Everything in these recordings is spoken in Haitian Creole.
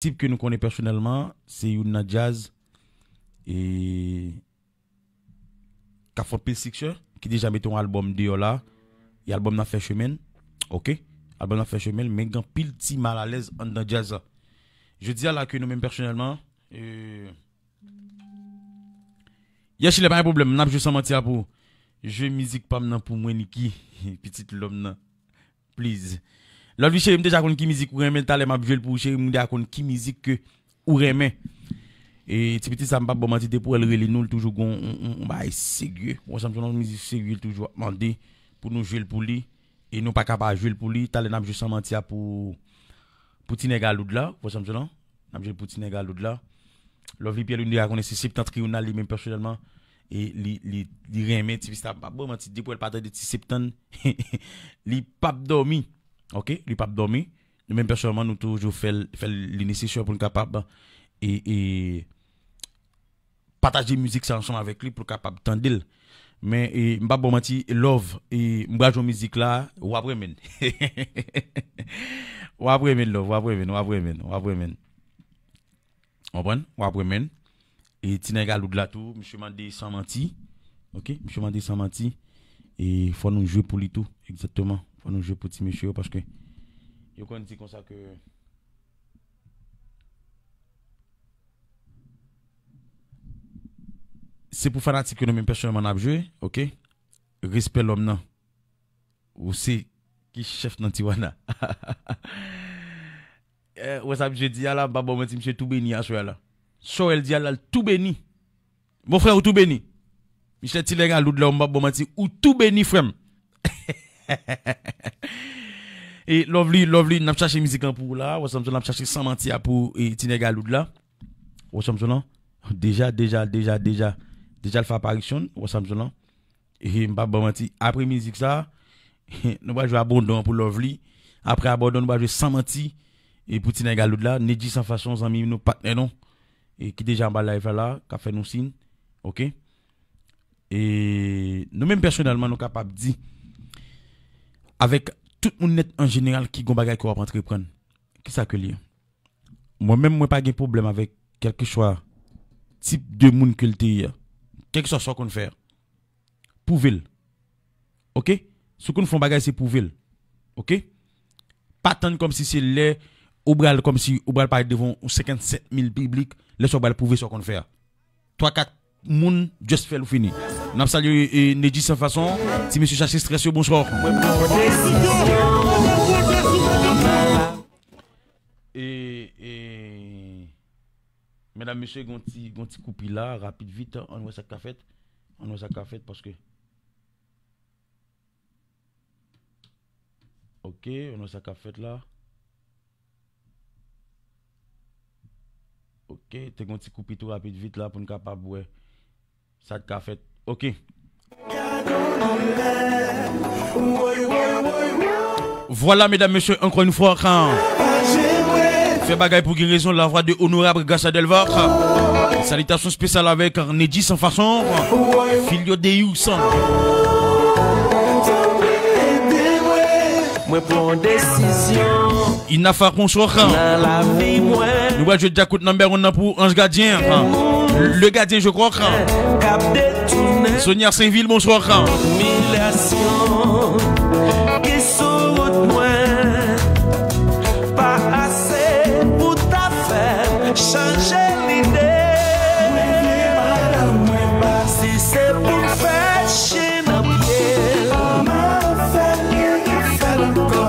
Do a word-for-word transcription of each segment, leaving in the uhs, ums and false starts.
tip ke nou konnen pèsonèlman, se youn nan djaz e k ap fè anpil siksè, ki deja mete yon albòm deyò la, e albòm nan ap fè chemen l, oke? Albòm nan ap fè chemen l, men gen anpil ti malalèz anndan djaz la. Jodi a la ke nou menm pèsonèlman, e, Yè Chilè, pa gen pwoblèm, n ap jwe San Manti a pou ou. Jwe mizik pa m nan pou mwen, Niki, pitit lòm nan. Please. Lovely cheri, m deja konn ki mizik ou renmen, talè m ap jwe l pou ou, cheri, m deja konn ki mizik ke ou renmen. E ti pitit sa, m p ap ba w manti, depi w wè l rele nou, l toujou gon yon, yon, yon bagay serye. Ou wè sa m di w, yon mizik serye, l toujou ap mande pou nou jwe l pou li. E nou pa ka pa jwe l pou li. Talè n ap jwe San Manti a pou, pou ti nèg a loud la. Ou wè sa m di w, non? N ap jwe l pou ti nèg a loud la. Lovely Pierre, nou deja konnen se Septantrional li menm pèsonèlman. E li, li, li renmen ti pis la. M p ap ba w manti, depi w wè l pa tande ti Septan, li p ap dòmi. Oke? Li p ap dòmi. Nou menm pèsonèlman, nou toujou fè l, fè l li nesesè pou n kapab, e, e, pataje mizik sa ansanm avèk li pou l kapab tande l. Men, e, m p ap ba w manti, Love, e, m pral jwe mizik la, w ap renmen l. W ap renmen l, Love, w ap renmen l, w ap renmen l, w ap renmen l. Konprann? W ap renmen l. E ti nèg a loud la tou, misye mande San Manti. Oke, misye mande San Manti. E fò nou jwe pou li tou, egzakteman. Fò nou jwe pou ti mesye yo, paske yo konn di konsa ke se pou fanatik yo nou menm pèsonèlman n ap jwe, oke? Respè lòm nan. Ou se ki chèf nan Tijuana. Eh, ou wè sa misye di a la, m pa ba w manti, misye tou beni aswè a la. Sa w wè l di a la, l tou beni. Mon frè, ou tou beni. Michel ti nèg a loud la, m pa ba w manti, ou tou beni, frè m. E Lovely, Lovely, n ap chache mizik lan pou ou la. Ou wè sa m di w, n ap chache San Manti a pou, e, ti nèg a loud la. Ou wè sa m di w, non? Deja, deja, deja, deja. Deja l fè aparisyon l. Ou wè sa m di w, non? E m p ap ba w manti, apre mizik sa, nou pral jwe Abondon pou Lovely. Apre Abondon, nou pral jwe San Manti. E pou ti nèg a loud la, Nedji San Fason, zanmi nou, patnè nou, e ki deja anba live la, la, k ap fè nou siy. Oke? E nou menm pèsonèlman, nou kapab di, avèk tout moun nèt an jeneral ki gon bagay ke w ap antreprann, kisa ke l ye? Mwen menm, mwen pa gen pwoblèm avèk kèlkeswa tip de moun ke l te ye a. Kèlkeswa sa w konn fè a. Pwouve l. Oke? Si w konn fè yon bagay, se pwouve l. Oke? Pa tann kòmsi se lè ou pral, kòmsi ou pral parèt devan yon senkannsèt mil piblik, lè sa w pral pwouve sa w konn fè a. Twa, kat moun, just fè l ou fini. N ap salye, e, Nedji San Fason, ti mesye chache strès yo, bonswa. E, e, medam, mesye, gon ti, gon ti koupi la, rapid, vit, ann wè sa k ka fèt. Ann wè sa k ka fèt, paske Ok, nou wè sa k ap fèt la. Ok, te gon ti koupi tou rapid vit la pou n kapab wè sa k ka fèt. Ok. Vwala, medam, mesye, ankò yon fwa, kan fè bagay pou gen rezon, lavwa de onorab Gracia Delva. Salitasyon espesyal avèk Nedji San Fason, Filio Deus. Mwen pran desizyon. Inafa, bonswa. Nan lavi mwen. Nou pral jwe Djakout number one nan pou Ange Gardien. Le Gardien, je crois. K ap detounen. Sonia Sainvil, bonswa. Imilyasyon ki sou wout mwen. Pa ase pou ta fè m chanje lide. Si se pou m fè chen nan pye, m ap fè l, m ap fè l ankò.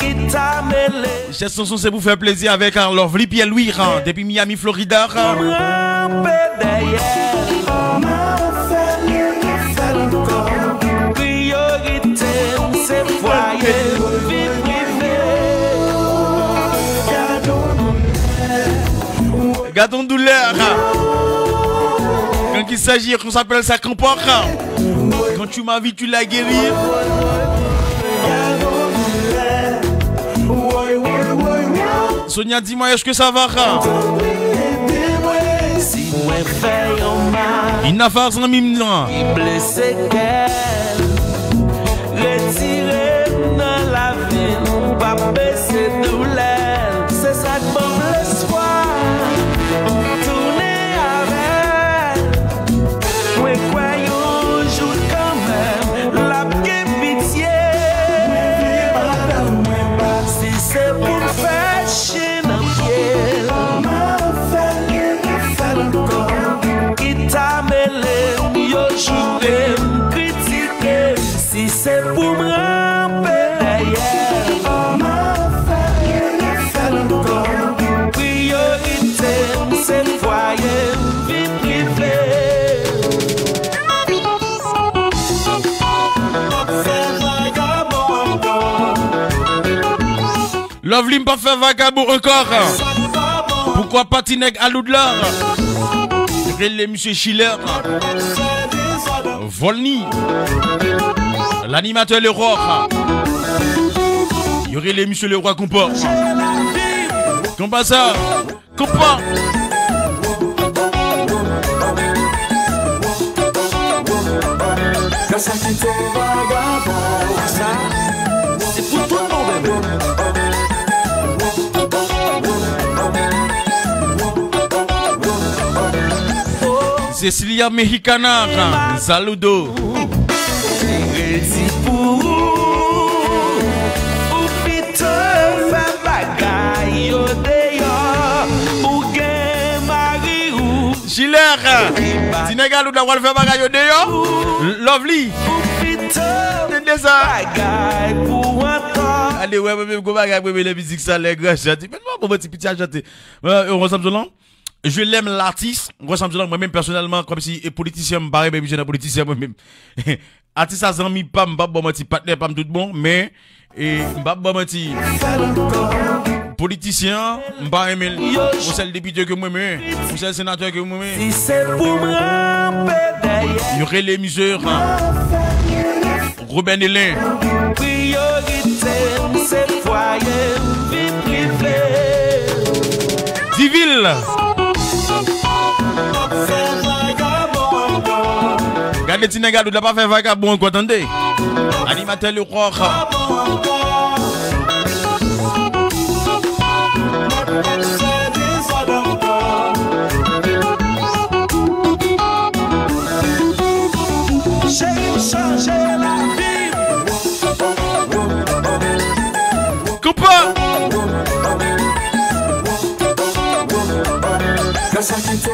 Kita mele. Jès Sonson se pou fè plezi avèk, ah, Lovely Pierre Louis, ah, depi Miami, Florida, ah. M ranpe dèyè l, m ap fè l, m ap fè l ankò. Priyorite m se fwaye m, vi prive. Gade yon doulè. Quand il s'agit, qu'on s'appelle ça, qu'on porte. Quand tu m'as vu, tu l'as guéri. Sonia, dis-moi, est-ce que ça va? Si mwen fè yon mal. Inafa, zanmi m nan. Ki blese kè l. Retire m nan lavi m, pa bese doulè l. Se sa k ban m leson. Tounen avè l. Mwen kwè yon jou kanmenm l ap gen pitye. Si se pou m fè chen nan pye l, m ap fè l, m ap fè l ankò. Kit a mele m, yo joure m, kritike m. Si se pou m ranpe dèyè l, m ap fè l, m ap fè l ankò. Priyorite m se fwaye m, vi prive m. M ap fè vagabon ankò. Lovely, m p ap fè vagabon ankò. Poukwa pa ti nèg aloud la? Rele misye Chilè. Volny. L'animateur Leroy. Yo rele misye Leroy konpa. Konpa sa. Konpa. Sa ki te vagabon. Sa, se pou tout moun, bebe. Cecilia Mexicana, saludo. Redi pou ou, ou pito fè bagay yo deyò, ou gen mari ou. Chilè, ti nèg aloud la pral fè bagay yo deyò. Lovely. Ou pito tande sa. Bagay pou antan. Ale, wè, mwen menm, gwo bagay, mwen menm, lè mizik sa, lè gran chante. Men mwen, bon, ti piti a chante. Mwen, mwen, Samson lan. Je l'aime l'artiste. Mwen, Samson lan, mwen menm, pèsonèlman, kòmsi, e politisyen, m pa renmen misye nan politisyen, mwen menm. Atis sa zanmi pa m, m p ap ba w manti, patnè pa m tout bon, men, e, m p ap ba w manti. Politisyen an, m pa renmen l. Yon sèl depite ke m renmen, yon sèl senatè ke m renmen. Si se pou m ranpe dèyè. Yo rele misye, ha. Robert Nélin. Priyorite m se fwaye m, vi prive m. Divil. Gade ti nèg aloud la pa fè vagabon ankò, tande. Animatè Leroy. Cheri m chanje lavi m. Konpa.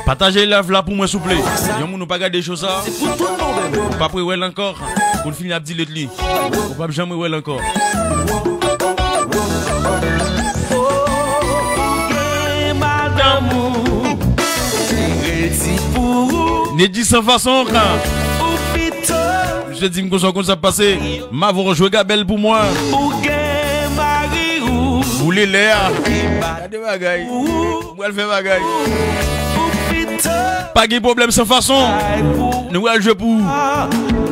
Pataje live la pou mwen souple. Yon moun ou pa gade show sa. Ou p ap rewè l ankò. Pou l fini ap delete li. Ou p ap janm rewè l ankò. Gen madanm ou redi pou ou. Nedji San Fason. Ou pito. Misye di m konsa, konsa pase. Mavor jwe gabèl pou mwen. Ou gen mari ou. Boule lè a. Gade bagay. Ou pral fè bagay. Ou pito. Pa gen pwoblèm San Fason. Nou pral jwe pou ou.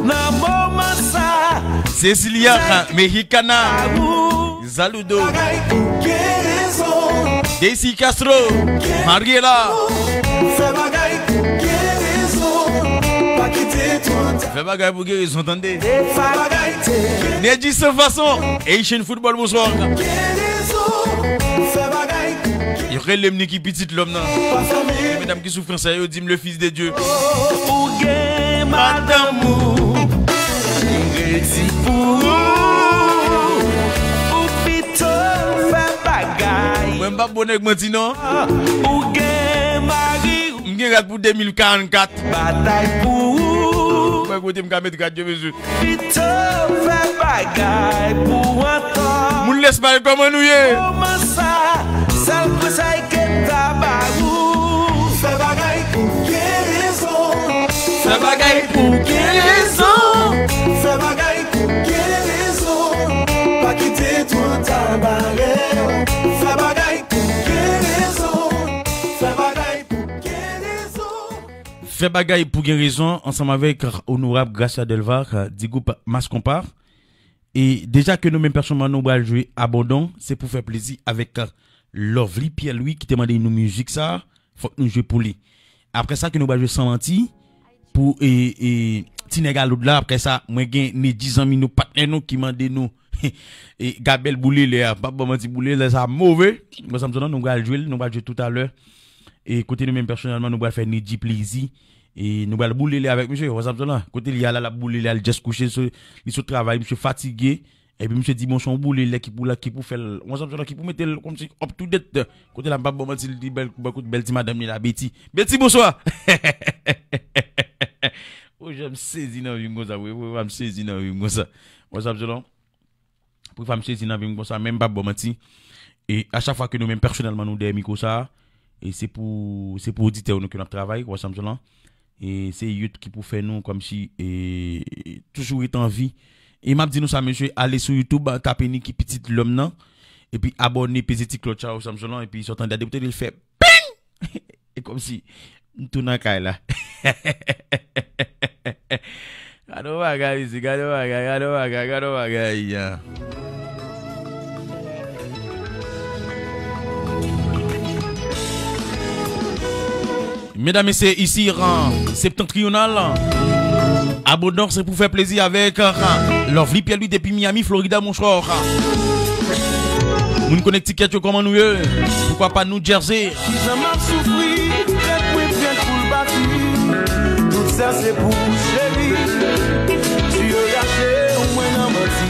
Nan moman sa. Cecilia Mexicana. Saludo. Daisy Castro. Mariela. Fè bagay pou gen rezon. Pa kite tout. Fè bagay pou gen rezon, tande. Nedji San Fason. Haitian Football, bonswa. Gen rezon. Fè bagay pou gen. Yo rele m Niki pitit lòm nan. Pa fèmen. Medam ki sou fransè, yo di m le fils de Dieu. Ou gen madanm ou. Li redi pou ou. Ou pito fè bagay. Mwen m p ap bon nèg manti non. Ou gen mari. M gen rad pou de mil karannkat. Batay pou ou. Mwen kote m ka met rad yo, mesye. Pito fè bagay pou antan. Moun Lespay, kòman nou ye? Kòman sa? Sèl konsèy ke m ta ba ou. Fè bagay pou gen rezon. Fè bagay pou gen rezon. Fè bagay pou gen rezon. Pa kite twò ta bare w. Fè bagay pou gen rezon. Fè bagay pou gen rezon. Fè bagay pou gen rezon, ansanm avèk Onorab Gracia Delva, di gwoup Mass Konpa. E deja ke nou menm pèsonèlman nou pral jwe Abandon, se pou fè plezi avèk Lovely Pierre Louis ki te mande nou mizik sa, fòk nou jwe pou li. Apre sa ke nou pral jwe San Manti, pou, e, e, Ti Nèg a Lòd la, apre sa, mwen gen Nedji zanmi nou, patnè nou ki mande nou E Gabel boule lè a, m p ap ba w manti, boule lè sa move. Ou wè sa m di w lan, nou pral jwe l, nou pral jwe toutalè. E kote nou menm pèsonèlman, nou pral fè Nidji plezi. E nou pral boule lè avèk misye, ou wè sa m di w lan. Kote l ye a la, l ap boule lè a, l just kouche, so, li sot travay, misye fatige. Epi misye di, bon, se yon boule lè ki pou la, ki pou fè l, ou wè sa m di w lan, ki pou mete l kòmsi up to date. Kote la, m p ap ba w manti, li di bèl, bèl kout, bèl ti madanm li la, Betty. Betty, bonswa! O, jan m sezi nan vi m konsa, wi, wi, wi, m sezi nan vi m konsa. Ou wè sa m di w lan? Pou fwa m sezi nan vi m konsa, men m p ap ba w manti. E a chak fwa ke nou menm pèsonèlman nou dèyè mikwo sa a, e se pou, se pou oditè nou ke n ap travay, ou wè sa m di w lan. E se youth ki pou fè nou kòmsi, e, toujou ret an vi. E m ap di nou sa, mesye, ale sou YouTube, tape Nicky Pitit Lòm nan, epi abòne, peze ti klòch sa, ou wè sa m di w lan, epi sa w tande a, depi w tande l fè ping! E kòmsi m tou nan kay la. Gade yon bagay, mesye, gade yon bagay, gade yon bagay, gade yon bagay, ya. Medam, mesye, isi, ran, Septentrional. Abondans, se pou fè plezi avèk, ran, Lovely Pierre Louis depi Miami, Florida, bonswa, ran. Moun Connecticut yo, kòman nou ye? Poukwa pa New Jersey? Kijan m ap soufri, tèt mwen prèt pou l pati. Tout sa se pou ou, cheri. Tiyo rache, ou mwen nan manti.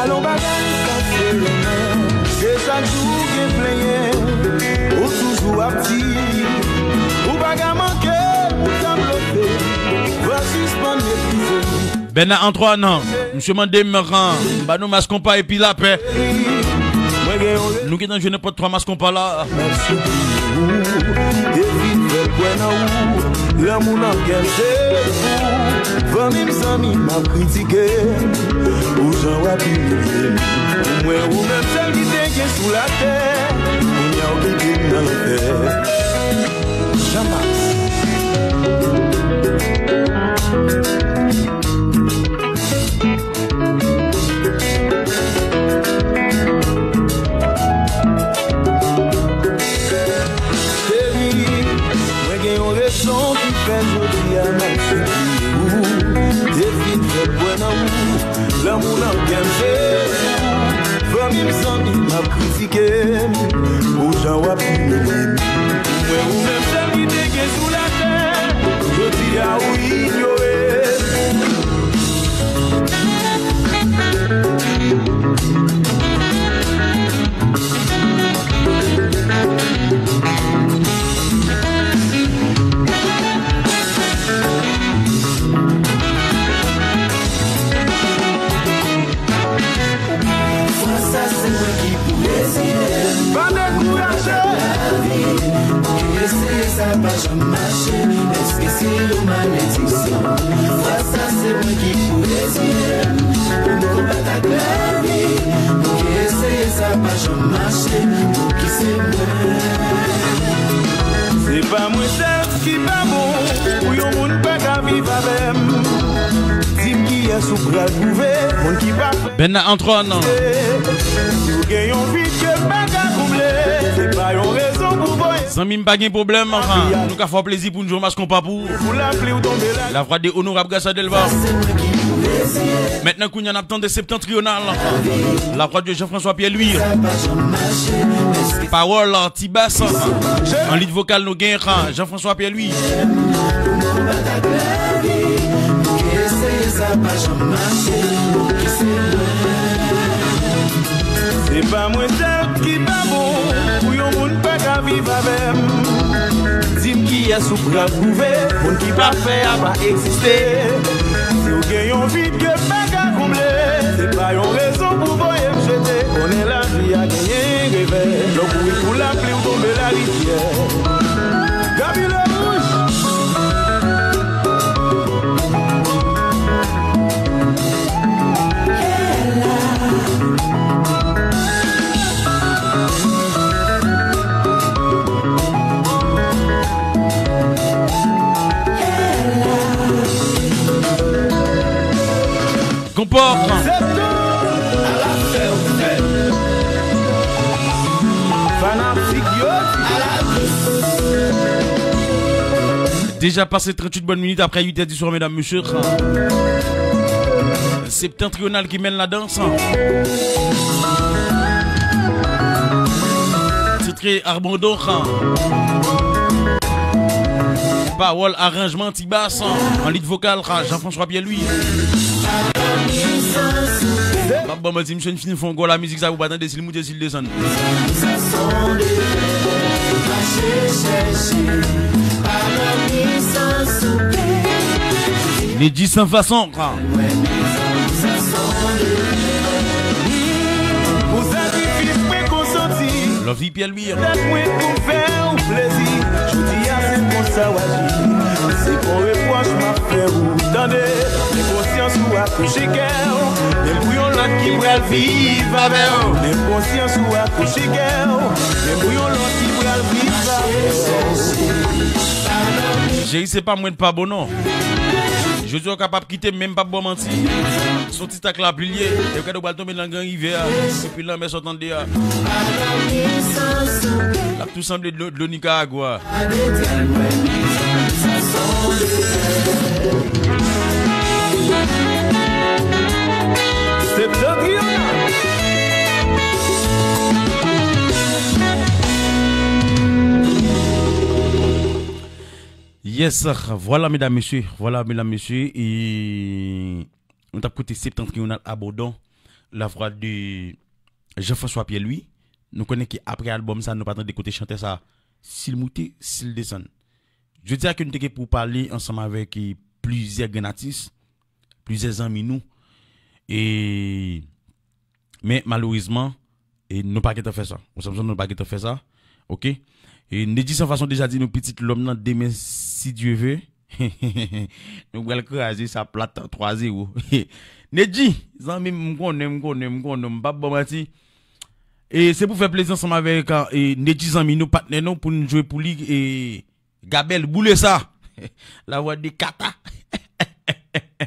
Alon bagay sa se renmen. Se chak jou gen plenyen. Ou toujou ap di. Ou pa ka manke pou ta blofe. Va sispann meprize m. Bernard Antoine, misye mande m ran, m ba nou mas konpa epi lapè. Nou gentan jwe nenpòt twa mas konpa la. Mèsi pou ou, te fin fè kwè nan ou. Lanmou nan kè m se pou ou. Fanmi m, zanmi m ap kritike m. Pou jan w ap imilye m. Pou mwen, ou menm sèl ki te gen sou latè. Kounye a w kite m nan lanfè. Jean Max. Cheri, mwen gen yon rezon ki fè jodi a m ap sipliye ou. Te fin fè kwè nan ou. Lanmou nan kè m se ou. Fanmi m, zanmi m ap kritike m. Pou jan w ap imilye m. Mwen ou menm sèl ki te gen sou latè. Jodi a ou inyore m. Fwa sa se mwen ki pou deside. Pa dekouraje. Pou ki eseye sa pa janm mache. Èske se yon malediksyon? Fwa sa se mwen ki pou deside. Pou m konbat ak lavi. Pou ki eseye sa pa janm mache. Pou ki se mwen? Se pa mwen sèl ki pa bon. Pou yon moun pa ka viv avè m. Di m kiyès ou pral twouve. Moun ki pa fè Bernard Antoine. Si w gen yon vid ke pa ka konble, se pa yon rezon pou voye. Zanmi m, pa gen pwoblèm, anfen, nou ka fè w plezi pou n jwe yon mas konpa pou ou. Pou lapli ou tonbe la. La voix de Honorable Gassa Delva. Mentnan, kounye a, n ap tande Septentrional. La voix de Jean-François Pierre-Louis. Pawòl, ti bas. An lead vokal, nou gen Jean-François Pierre-Louis. Se pa mwen sèl ki pa bon, pou yon moun pa ka viv avè m. Di m kiyès ou pral twouve, moun ki pafè a pa egziste. Si w gen yon vid ke pa ka konble, se pa yon rezon pou voye m jete. Konnen lavi a genyen revè. Lè w kouri pou lapli, w tonbe larivyè. Gaby Lerouge. Konpò. Fanatik yo. Deja pase tranntuit bòn minit apre uit è di swa, medam, mesye. Septentrional ki mennen la dans. Titre Abandon. Pawòl, aranjman, ti bas, an lead vokal, Jean-François Pierre-Louis. M ap ban manti, misye fin fè yon gwo la mizik sa, ou pa tande si l moute, si l desann. Nedji san fason. Pou sakrifis mwen konsanti. Love Pierre Louis. Tèt mwen pou fè w plezi. Jodi a se konsa w aji. Se pa yon repwòch m ap fè w, tande. Men konsyans ou akouche kè w. Men pou yon lòt ki pral viv avè w. Men konsyans ou akouche kè w. Men pou yon lòt ki pral viv avè w. Cheri, se pa mwen pa bon non. Jodi a w kapab kite m, men m p ap ba w manti. Se yon ti tak lapli l ye. E w gade w pral tonbe nan gran rivyè a. Epi lanmè sa w tande a. L ap tou sanble dlo, dlo Nikaragwa. Septentrional. Yes, vwala medam mesye, vwala medam mesye, e nou t ap koute Septentrional Abondon, la voix de Jean-François Pierre-Louis. Nou konnen ke apre albòm sa, nou pa tande kote chantè sa, si l moute, si l desann. Jodi a ke nou te gen pou pale ansanm avèk, e, plizyè grenn atis, plizyè zanmi nou. E, men malerezman, e, nou pa gentan fè sa. Ou sanm nou pa gentan fè sa. Oke? E, Nedji san fason deja di nou pitit lòm nan demen, si Dye ve. Nou pral kraze sa plat twa zewo. Nedji, zanmi m, m konnen, m konnen, m konnen, m p ap ba w manti. E se pou fè plezi ansanm avèk, e, Nedji zanmi nou, patnè nou, pou n jwe pou li, e, Gabèl, boule sa. La voix de Kata.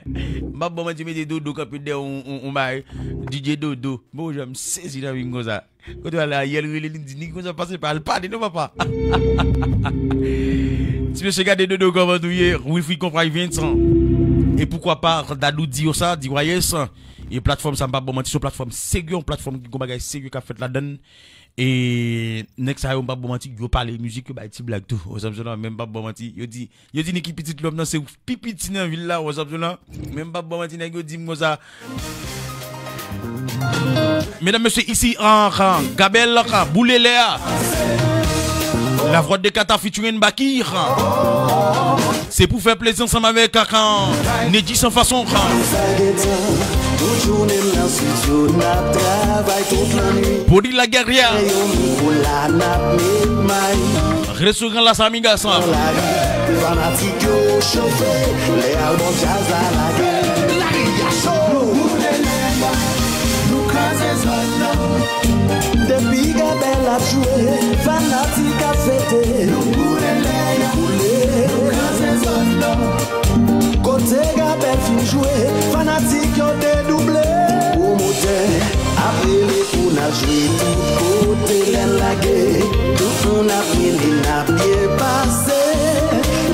M ap ba w manti, mete Dodo kanpe dèyè yon, yon, yon bagay. D J Dodo. Bon, jan m sezi nan vi m konsa. Kote w al la, yè l rele, li di, "Nèg konsa pase pa al pale non, papa." Ti mesye gade Dodo kòman tou ye, Wilfried Konpray Vincent. E poukwa pa Dadou di yo sa, di Wayes. E platfòm sa, m pa ba w manti, se yon platfòm serye, yon platfòm ki gon bagay serye k ap fèt ladan l. E nèg sa yo, m pa ba w manti, yo pale mizik, yo bay ti blag tou. Ou sanm nan, men m pa ba w manti, yo di, yo di Nicky pitit lòm nan, se pi piti nan vil la, ou sanm nan. Men m pa ba w manti, nèg yo di m konsa. Medam, mesye, isi, an, an, Gabèl, an, boule lè a. La voix de Kata featuring Baky, an. Se pou fè plezi ansanm avèk, an, Nedji san fason, an. Sa gen tan, tout jounen m nan estidyo, n ap travay tout lannwit. Poli Laguerrière. Yon mikwo la, n ap met may. Restoran Las Amigas, an. Lari, fanatik yo chofe, lè albòm djaz la lage. Lari a cho. Nou boule lè a, nou kraze zòn nan. Depi Gabèl ap jwe, fanatik ap fete. Nou boule lè a, nou boule, nou kraze zòn nan. Kote Gabèl fin jwe, fanatik yo dedouble. Pwomotè ap rele pou n al jwe tout kote lè n lage. Tout moun ap rele, n ap byen pase.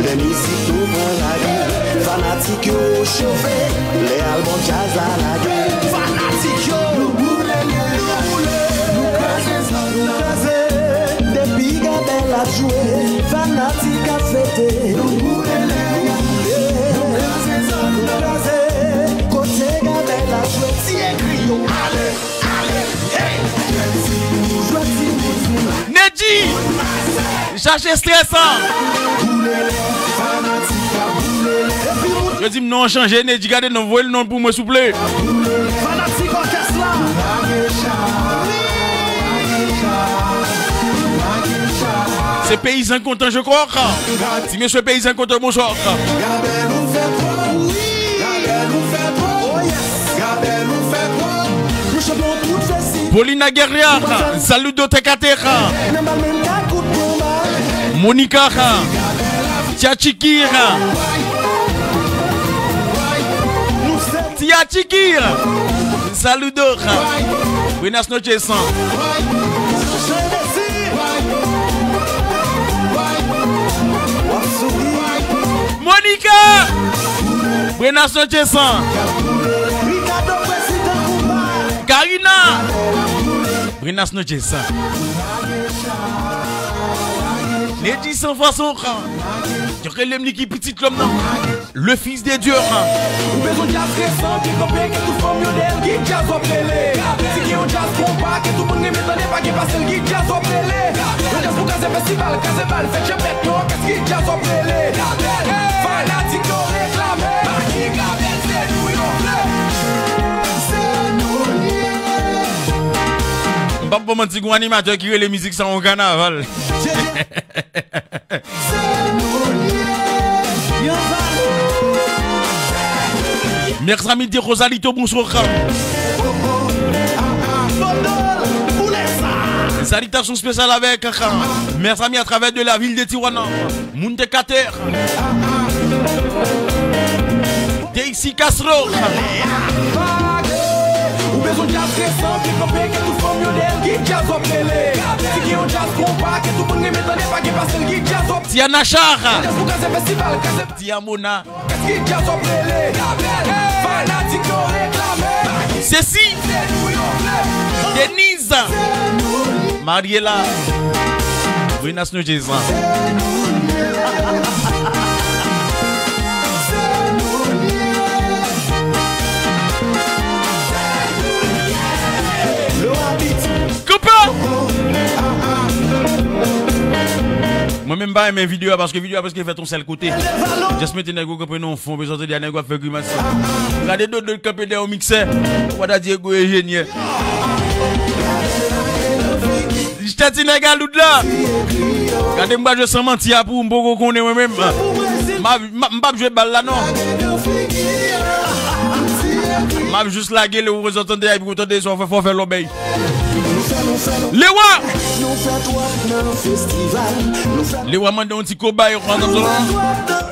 Lè mizik nou pran lari, fanatik yo chofe. Lè albòm djaz la lage, fanatik yo, nou boule, nou boule, nou kraze zòn, nou kraze. Depi Gabèl ap jwe, fanatik ap fete. Nou boule, nou boule, nou kraze zòn, nou kraze. Kote Gabèl ap jwe, ti egri yo ale. Nedji! Chache estrès an! Yo di m non an chanje, Nedji gade non, voye l non pou mwen souple. Fanatik òkès la. Se peyizan kontan, je crois. Ti mesye peyizan kontan, bonswa. Gabèl ou fè twòp. Gabèl ou fè twòp. Oh yes. Gabèl ou fè twòp. Nou chanpyon tout festi. Paulina Guerrier, Saludo Tekateka. Nan bal menm ka kout konba. Monica, Tia Chiki. Nou se Tia Chiki. Saludo. Buenas noches. Monica! Buenas noches. Karina! Brenas Nodjez. Nedi san fason. Yo rele m li ki pitit lòm nan. Le fils de Dieu. Ou bezwen djaz resan, ki kanpe, ki tout fanm yo dèyè l, ki djaz w ap rele. Si gen yon djaz konpa, ki tout moun renmen tande, pa gen pase l, ki djaz w ap rele. Yon djaz pou kraze festival, kraze bal, fè tchenbèt, yon kès, ki djaz w ap rele. Fanatik yo reklame. Ki Gabel, se nou yo vle. Se nou l ye. M p ap ba w manti, gon animatè ki rele mizik sa yon kanaval. Mèzami de Rosalito, bonsoir. Salutations spéciales avec mes amis à travers de la ville de Tijuana. Moun te kater. Daisy Castro. Ou bezwen djaz resan, ki kanpe, ki tout fanm yo dèyè l, ki djaz w ap rele. Si gen yon djaz konpa, ki tout moun renmen tande, pa gen pase l, ki djaz w ap Tiana Char. Djaz pou kraze festival, kraze Diamona. Kès ki djaz w ap rele? Fanatik yo reklame. Ceci. Se nou yo vle. Denise. Mariela. Buenas noches. Koupe! Mwen menm pa renmen videyo a paske videyo a preske fèt yon sèl kote. Just mete nèg yo kanpe nan yon fon, bezwen tande a nèg yo ap fè grimas. Gade Dodo kanpe dèyè yon miksè. Wada Diego enjenyè. Jte ti nèg a loud la. Gade m pa jwe san manti a pou ou, m poko konnen mwen menm. M pa, m pa, m p ap jwe bal la non. M ap jis lage l, ou bezwen tande a, epi ou tande sa, fò fè lòbèy. Lewa! Lewa mande yon ti kobay,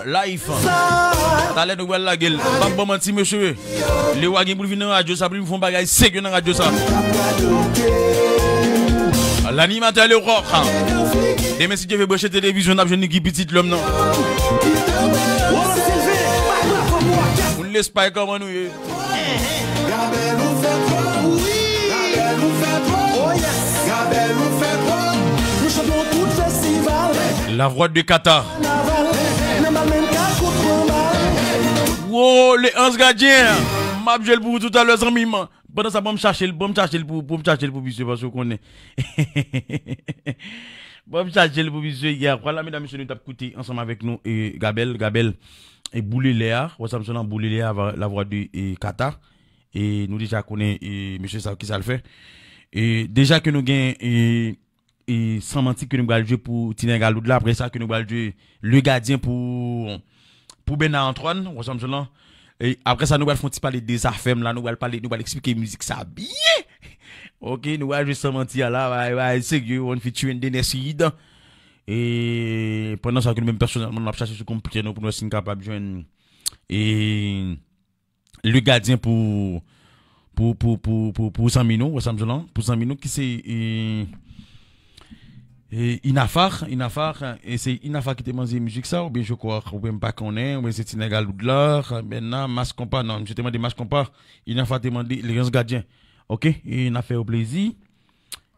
life. Talè nou pral lage l. M p ap ban manti, mesye. Lewa gen pou l vin nan radyo sa, pou l vin fè yon bagay serye nan radyo sa. L'animateur le rock. Demen, si Dye vle, branche televizyon, n ap jwenn Niki Pitit Lòm nan. Moun Lespay, kòman nou ye? Gabèl ou fè twòp, wi. Gabèl ou fè twòp. Oh yes. Gabèl ou fè twòp. Nou chanpyon tout festival. La voix de Kata. Kanaval. Nan bal menm ka kout pran bal. Wo, le anj gadyen. M ap jwe l pou ou toutalè, zanmi m. Pandan sa, ban m chache l, ban m chache l pou, pou m chache l pou misye, paske w konnen. Ban m chache l pou misye, yeah. Vwala, medam, mesye, nou t ap koute ansanm avèk nou, e, Gabèl, Gabèl, e, boule lè a, wè sa m sou lan, boule lè a, la voix de, e, Kata. E nou deja konnen, e, mesye sa, kisa l fè. E deja ke nou gen, e, e, San Manti ke nou pral jwe pou Ti Nèg a Loud la. Apre sa, ke nou pral jwe Le Gadyen pou, pou Bernard Antoine, ou wè sa m di w lan. E apre sa, nou pral fè yon ti pale de Zafèm la, nou pral pale, nou pral eksplike mizik sa byen. Ok, nou pral jwe San Manti a la, bagay, bagay serye, one featuring Dener Seid. E pandan sa, ke nou menm pèsonèlman, n ap chache sou konpitè nou pou nou wè si n kapab jwenn, e, Le Gadyen pou, pou, pou, pou, pou, pou zanmi nou, wè sa m di w lan, pou zanmi nou ki se, e, e, Inafar, Inafar, e se Inafar ki te manze mizik sa, oubyen je crois, oubyen m pa konnen, oubyen se Ti Nèg a Loud la, Bèna, Mas Konpa, non, misye te mande Mas Konpa, Inafar te mande Léonce Gadyen. Ok, e n ap fè yo plezi.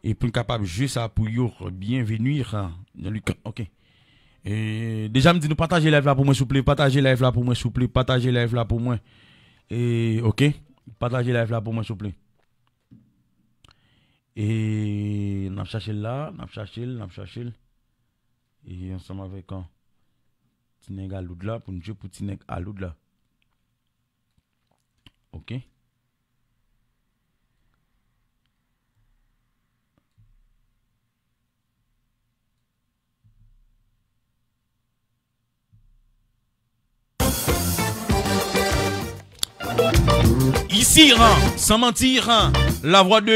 E pou n kapab jwe sa pou yo, bienvenue, Jean-Luc. Ok. E deja m di nou pataje live la pou mwen, souple. Pataje live la pou mwen, souple. Pataje live la pou mwen. E, ok. Pataje live la pou mwen, souple. E n ap chache l la, n ap chache l, n ap chache l. E ansanm avèk, an, Ti Nèg a Loud la, pou n jwe pou Ti Nèg a Loud la. Ok. Ici, hein, San Manti, hein, la voix de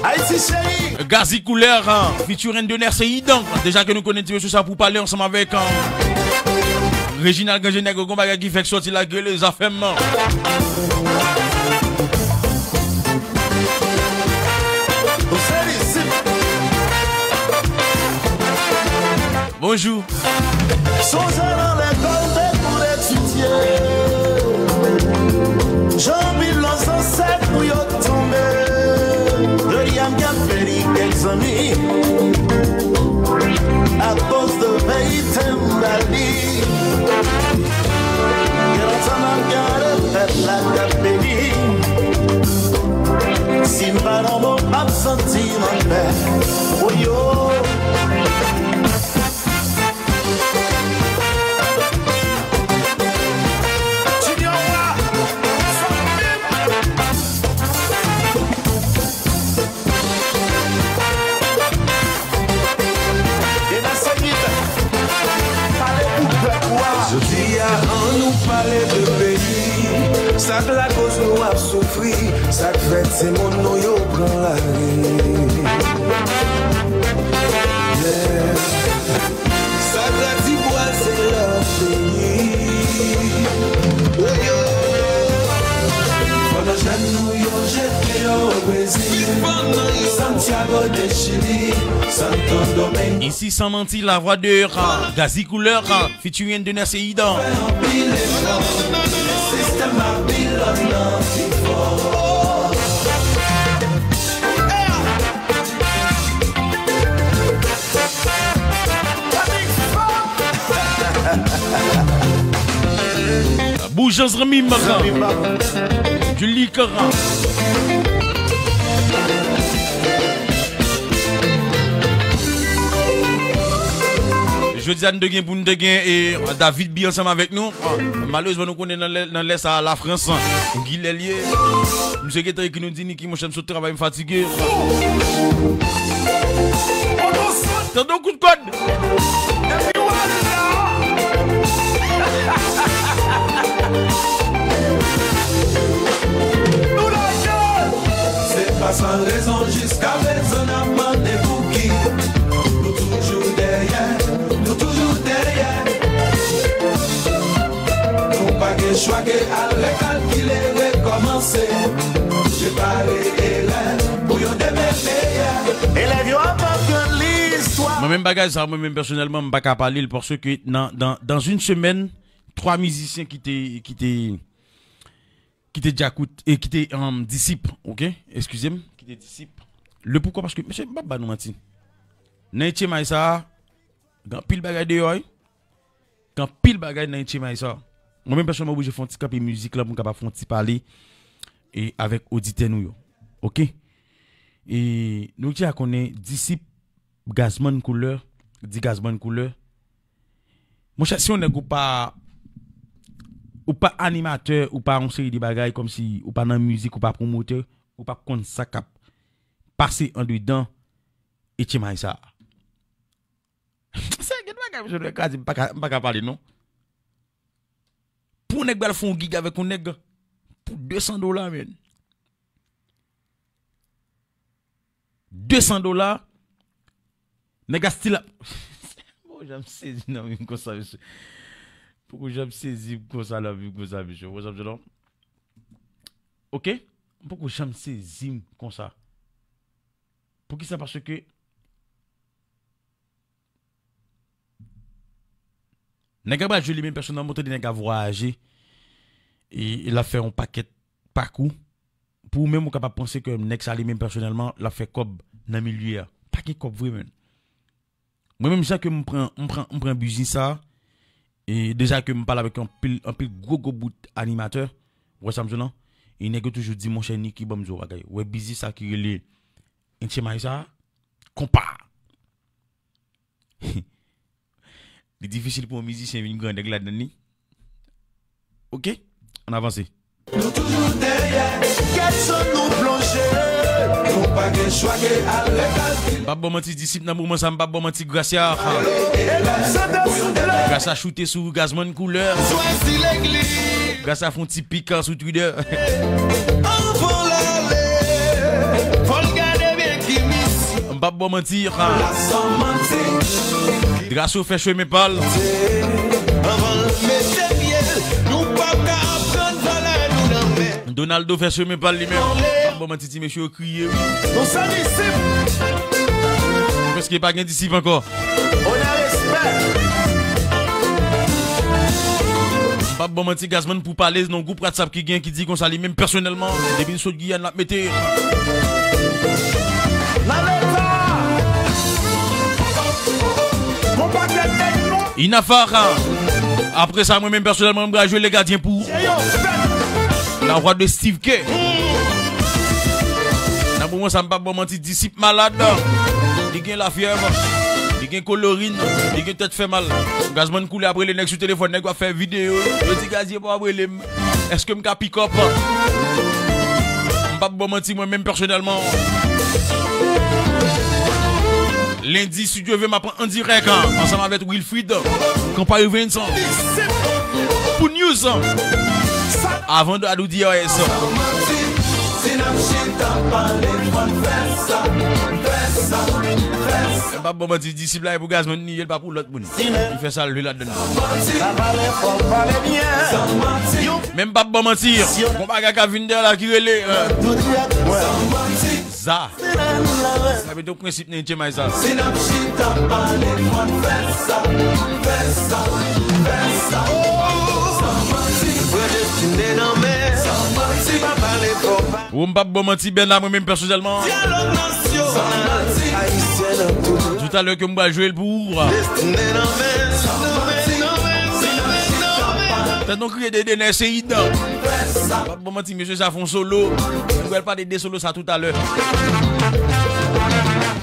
Haïti chérie. Gazi Koulè, hein, featuring Dener Seid. Deja ke nou konnen ti mesye sa pou pale ansanm avèk, hein, Reginald Ganjenèg, gon bagay ki fèk sòti la, ke le Zafèm. Bonjou. Sonje nan lekòl te pou etidye. Jan anpil lòt zansèt nou yo tonbe. Zanmi, akoz de peyi Tembali. Gen lontan m ap gade pèp la k ap peri. Si m pa nan bon, m ap santi m anpè. Woyo. Junior Wa, sa menm. Jodi a, ann nou pale de peyi, sa k lakoz nou ap soufri, sa k fè timoun nou yo pran lari. Yeah. Sa k radiboze lòt peyi. Woyo. Pandan jèn nou yo jete yo Brezil, Santiago de Chili, Santo Domingo. Ici, sans mentir, la voix de Ra, Gazzy Couleur, featuring Dener Ceïd. Fè anpil efò, men sistèm a pilòt nan pi fò. Boujan zanmi m, Julie Kara. Jodi a, nou te gen pou nou te gen, e, David B ansanm avèk nou. Malerezman, nou konnen nan lè, nan lè sa a, Lafrans, Gilè l ye. Misye gentan ekri nou di, "Niki, monchè, m sot travay, m fatige." Tande yon kout kòd. Se pa san rezon jiskaprezan n ap mande pouki. Nou toujou dèyè, nou toujou dèyè. Nou pa gen chwa ke al rekalkile, rekòmanse. Repare erè pou yon demen meyè. Elèv yo ap aprann listwa. Mwen menm bagay sa, mwen menm pèsonèlman, m pa ka pale l paske nan, dans, dans une semaine, twa mizisyen ki te, ki te, ki te Djakout, e ki te, um, Disip, oke? Eskize m, ki te Disip. Le poukwa, paske, mesye, m p ap ba nou manti. Nan etchemay sa a, gen anpil bagay deyò, wi. Gen anpil bagay nan etchemay sa a. Mwen menm pèsonèlman oblije fè yon ti kanpe mizik la pou m kapab fè yon ti pale, e, avèk oditè nou yo. Oke? E nou deja konnen Disip, Gazman Koulè, di Gazman Koulè. Monchè, si yon nèg ou pa, ou pa animatè, ou pa yon seri de bagay, kòmsi ou pa nan mizik, ou pa pwomotè, ou p ap konn sa k ap pase andedan etchemay sa a. Se gen bagay, mesye, nou kraze, m pa ka, m pa ka pale, non. Pou yon nèg pral fè yon gig avèk yon nèg pou de san dola, men. De san dola, nèg a still ap. Poko janm sezi nan vi m konsa, mesye. Poko janm sezi m konsa nan vi m konsa, mesye. Ou konprann sa m di w la? Oke? Poko janm sezi m konsa. Poukisa? Paske nèg la pral jwe li menm pèsonèlman, ou tande nèg la vwayaje, e, e l ap fè yon pakèt pakou. Pou ou menm, ou kapab panse ke nèg sa li menm pèsonèlman, l ap fè kòb nan milye a. Pa gen kòb vre, menn. Mwen menm, jan ke m pran, m pran, m pran biznis sa, e deja ke m pale avèk anpil, anpil gwo, gwo bout animatè, ou wè sa m di w lan? E nèg yo toujou di, monchè Niki, ban m di w yon bagay. Ou wè biznis sa ki rele etchemay sa, konpa. Li difisil pou yon mizisyen vin grandèg ladann li. Oke, ann avanse. Nou toujou dèyè, gad jan nou plonje. Nou pa gen chwa ke al rekalkile. M p ap ba w manti, Disip nan moman sa, m p ap ba w manti, Gracia. Gracia choute sou Gazman Koulè. Chwazi legliz. Gracia fè yon ti pik sou Twitter. Anvan l ale, fò l gade byen ki misyon. M p ap ba w manti. Gracia fè chemen pa l. Anvan l mete pye l, nou p ap ka aprann valè nou nan men. Donaldo fè chemen pa l li menm. M p ap ba w manti, ti mesye yo kriye, wi. Nou se disip. Prèske pa gen disip ankò. Onè, respè. M p ap ba w manti, Gazman, pou pale nan gwoup WhatsApp ki gen, ki di konsa li menm pèsonèlman, depi l sot Giyàn, l ap mete. Nan leta. Inafar. Apre sa, mwen menm pèsonèlman, m pral jwe Le Gardien pou la voix de Steve Kerr. Nan moman sa, m p ap ba w manti, Disip malad. Li gen lafyèv, li gen kolorin, li gen tèt fè mal. Gazman koule ap rele nèg sou telefòn, nèg yo ap fè videyo. Yo di Gazye pa ap rele m. Èske m ka pick up? M p ap ba w manti, mwen menm pèsonèlman. Lendi, si Dye vle, m ap an dirèk, ansanm avèk Wilfrid, Kanpay Events, pou news, avan Dadou D R S. Si n ap chita pale, fò n fè sa, fè sa, fè sa. M p ap ba w manti, Disip la e pou Gazman li ye, l pa pou lòt moun. Li fè sa l vle ladann. Men m p ap ba w manti, gon bagay k ap vin dèyè la ki rele, euh, Za. Sa mete yon prensip nan H M I sa. Si n ap chita pale, fò n fè sa, fè sa, fè sa. San manti. Pran destine nan men. San manti. Pa pale fò, pa. Ou m p ap ba w manti, Bèna, mwen menm pèsonèlman. Dyalòg nasyonal. San manti. Ayisyen nan tout. Toutalè ke m pral jwe l pou ou. Destine nan men. San manti. Tann nou kriye de Denè Seyid. Fè sa. Bon, manti, mesye, sa fè yon solo. Nou pral pale de solo sa toutalè.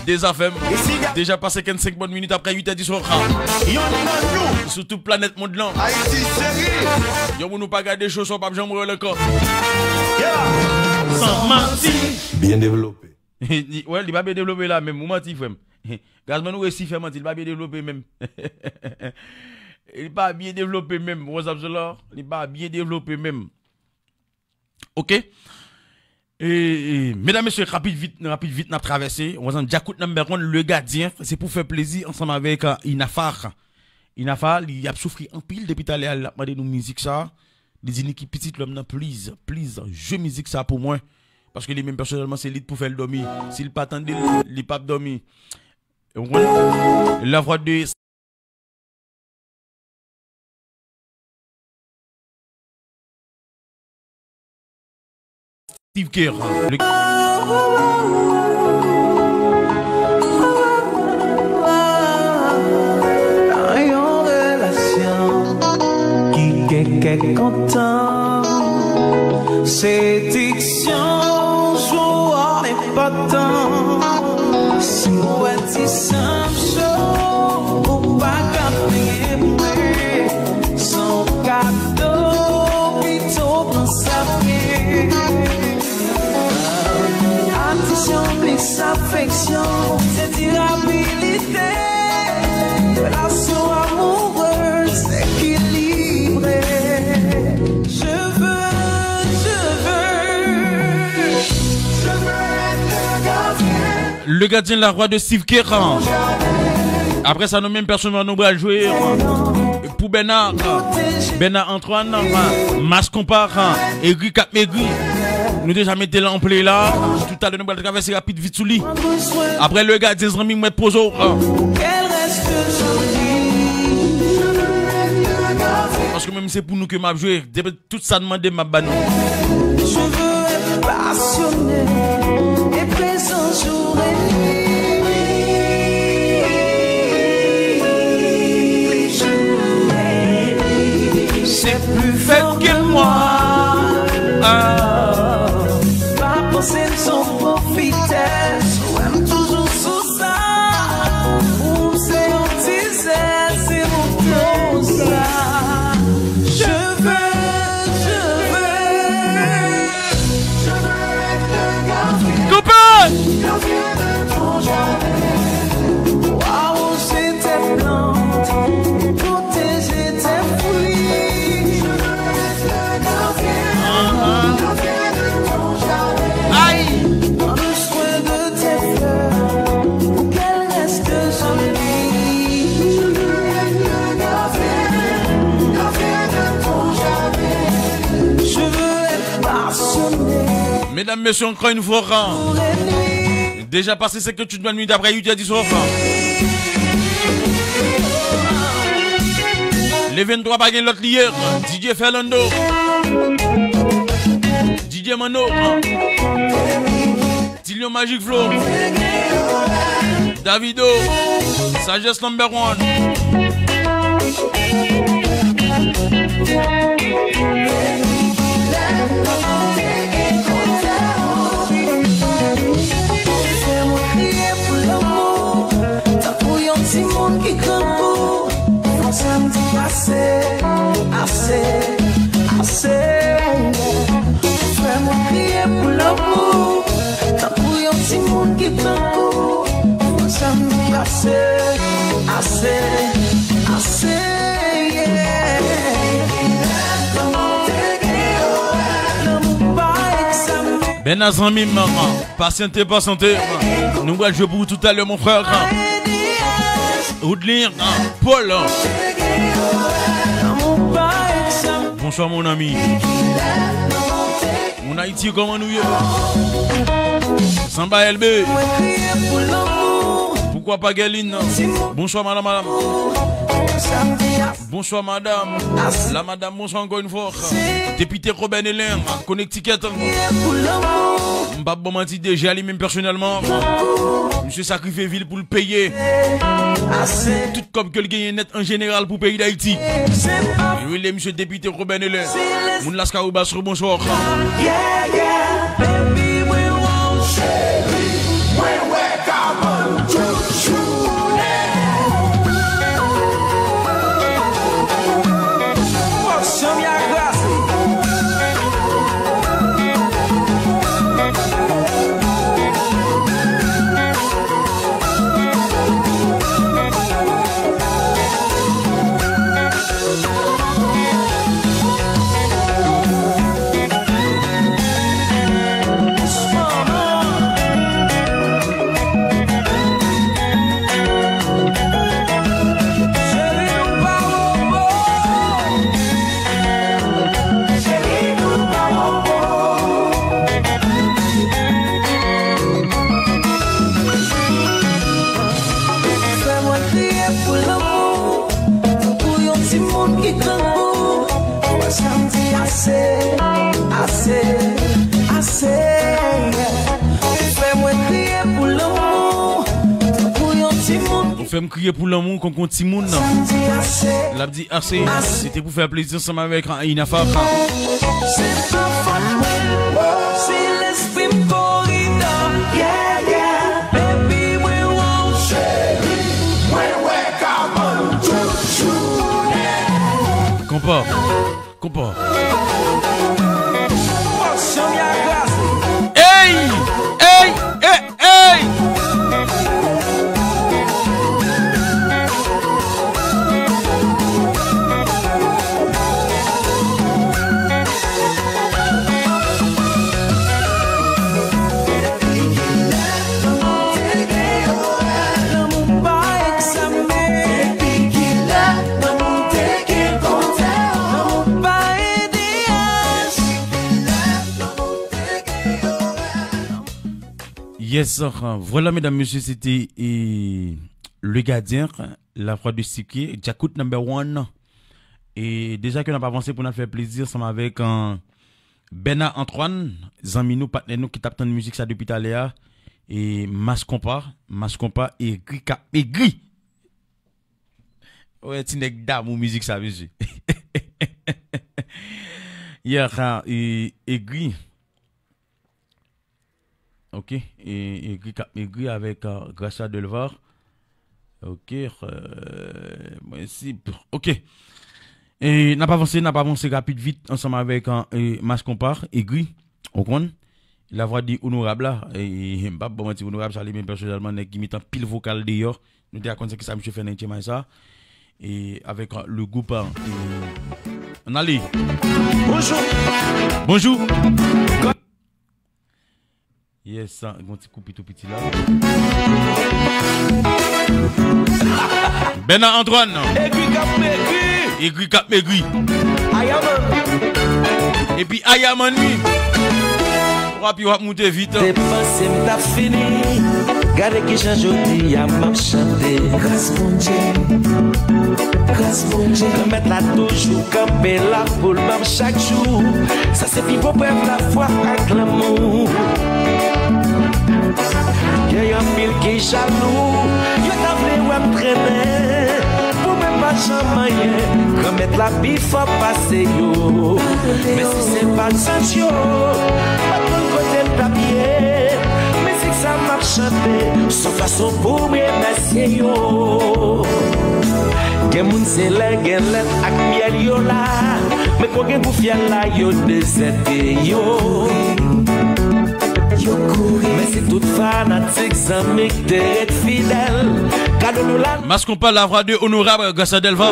Deza F M. Deja pase kennsenk bòn minit apre uit è di swa. Sou tout planèt mond lan. Yon moun ou pa gade show sa, w p ap janm wè l ankò. San manti. Byen devlope. Wè, li pa byen devlope la menm. Ou manti, frè m. Gazman, ou resi fè manti, li pa byen devlope menm. Li pa byen devlope menm. What's up, Zolo? Li pa byen devlope menm. Ok. E, e, medam, mesye, rapid vit, rapid vit, n ap travèse. Ou ansanm, Djakout number one, Le Gardien, se pou fè plezi ansanm avèk, euh, Inafar. Inafar, li ap soufri anpil depi talè a, l ap mande nou mizik sa. Li di Niki, pitit lòm nan, please, please, jwe mizik sa pou mwen. Paske li menm pèsonèlman, se li t pou fè l dòmi. Si l pa tande l, li p ap dòmi. Ou konprann? La voix de Steve Kerr. Le... Nan yon relasyon ki gen kèk kontan, sediksyon jwe yon wòl enpòtan. Si w wè ti san m cho, ou pa ka bliye mwen. Se yon kado, pito pran sa byen. Atansyon plis afeksyon, se dirabilite. Relasyon amourez ekilibre. Je veux, je veux, je veux être le gardien. Le Gardien, la voix de Steve Kerr. Apre sa, nou menm pèsonèlman, nou pral jwe pou Bèna, Bèna Antoine, Mas Konpa, Egri k ap Megri. Nou deja mete l an play la. Toutalè, nou pral travèse rapid vit sou li. Apre Le Gardien, zanmi m, mèt poze w. Paske mwen, se pou nou ke m ap jwe. Depi tout sa n mande, m ap ba nou. Je veux être passionné et présent jour et nuit. C'est plus faible que moi. Ah. Pa panse m se yon pwofitè, sou m toujou sou sa. Ou se yon tizè, se yon koz la. Je veux, je veux. Kanpe! Ay! Medam, mesye, ankò yon fwa, deja pase senkanntuit minit apre uit è di swa. Le venntwa pa gen lòt li ye. D J Ferlando, D J Manno, Tillion Magic Flow, Davido, Sagesse number one. Fè mwen kriye pou lanmou, tankou yon timoun ki grangou. Fò sa m di ase, ase, ase. Fè mwen kriye pou lanmou, tankou yon timoun ki grangou. Fò sa m di ase, ase, ase, yeah. Lanmou pa egzame. Bèna zanmi m, pasyante, pasyante. Nou pral jwe pou ou toutalè, mon frè. Woodley, Paul. Bonswa, mon ami. Mon Ayiti, kòman nou ye? Samba L B. Poukwa pa Gèlin? Bonswa, madam, madam. Bonswa, madam. La madam, bonswa ankò yon fwa. Depite Robert Nelen, Connecticut. M p ap ba w manti, deja li menm pèsonèlman, misye sakrifye vi l pou l peye tout kòb ke l genyen nèt an jeneral pou peyi Dayiti. Yo rele misye depite Robert Nelen. Moun Laskawobas, bonswa. Yeah, yeah, baby, mwen wè w cheri, mwen wè kabann tout jounen. Fòk chanm ya krasi. Fè mwen kriye pou lanmou, tankou yon timoun ki grangou. Fò sa m di ase, ase, ase. Fè mwen kriye pou lanmou, tankou yon timoun. Ou fè m kriye pou lanmou, tankou yon timoun. Sa m di ase. L ap di ase. Ase. Se te pou fè plezi ansanm avèk Ina Fab. Se pa fòt mwen, se lespri m koridan. Yeah, yeah. Baby, mwen wè w cheri, mwen wè kabann tout jounen. Konpa, konpa. Ey! Ey! Ey! Ey! Yes, uh, voilà, mesdames, messieurs, c'était, eh, Le Gardien, La Voix de Sikye, Djakout number one. E deja ke n ap avanse pou n al fè plezi ansanm avèk, eh, Bernard Antoine, zanmi nou, patnè nou ki t ap tann mizik sa depi talè a. E Mas Konpa, Mas Konpa, egri k ap egri. Wè, ti nèg damou mizik sa, mesye. Yeah, e, egri. Ok, e, egri k ap egri avèk, eh, Gracia Delva. Ok, eh, mwen si, ok. E n ap avanse, n ap avanse rapid vit ansanm avèk, eh, Mas Konpa, egri, ou konn. La Voix de Onorab la, e, m p ap ba w manti, Onorab sa li menm pèsonèlman, nèg ki met anpil vokal deyò. Nou deja konn se ki sa misye fè nan H M I sa. E avèk, eh, le group, eh, ann ale. Bonjou. Bonjou. Yes, gon ti koupi tou piti la. Bernard Antoine. Egri k ap egri. Egri k ap egri. Ayaman. Epi Ayaman, wi. W ap, w ap moute vit. Te panse m t ap fini. Gade kijan jodi a m ap chante. Gras Bondye. Gras Bondye. Granmèt la toujou kanpe la pou l ban m chak jou. Sa se pi bon prèv lafwa ak lanmou. Gen anpil ki jalou, yo ta vle wè m trennen. Pou mwen pa janm anyen, Mèt la pi fò pase yo. Men si se pa t sant yo, m pa t konn kote m t ap ye. Mizik sa m ap chante, s on fason pou m remèsye yo. Gen moun se lè gen lèt ak myèl yo la, men kon gen gou fyèl la yo dezète yo. Mèsi tout fanatik, zanmi k te ret fidèl. Kado nou la. Mass Konpa, la voix de Honorable Gracia Delva.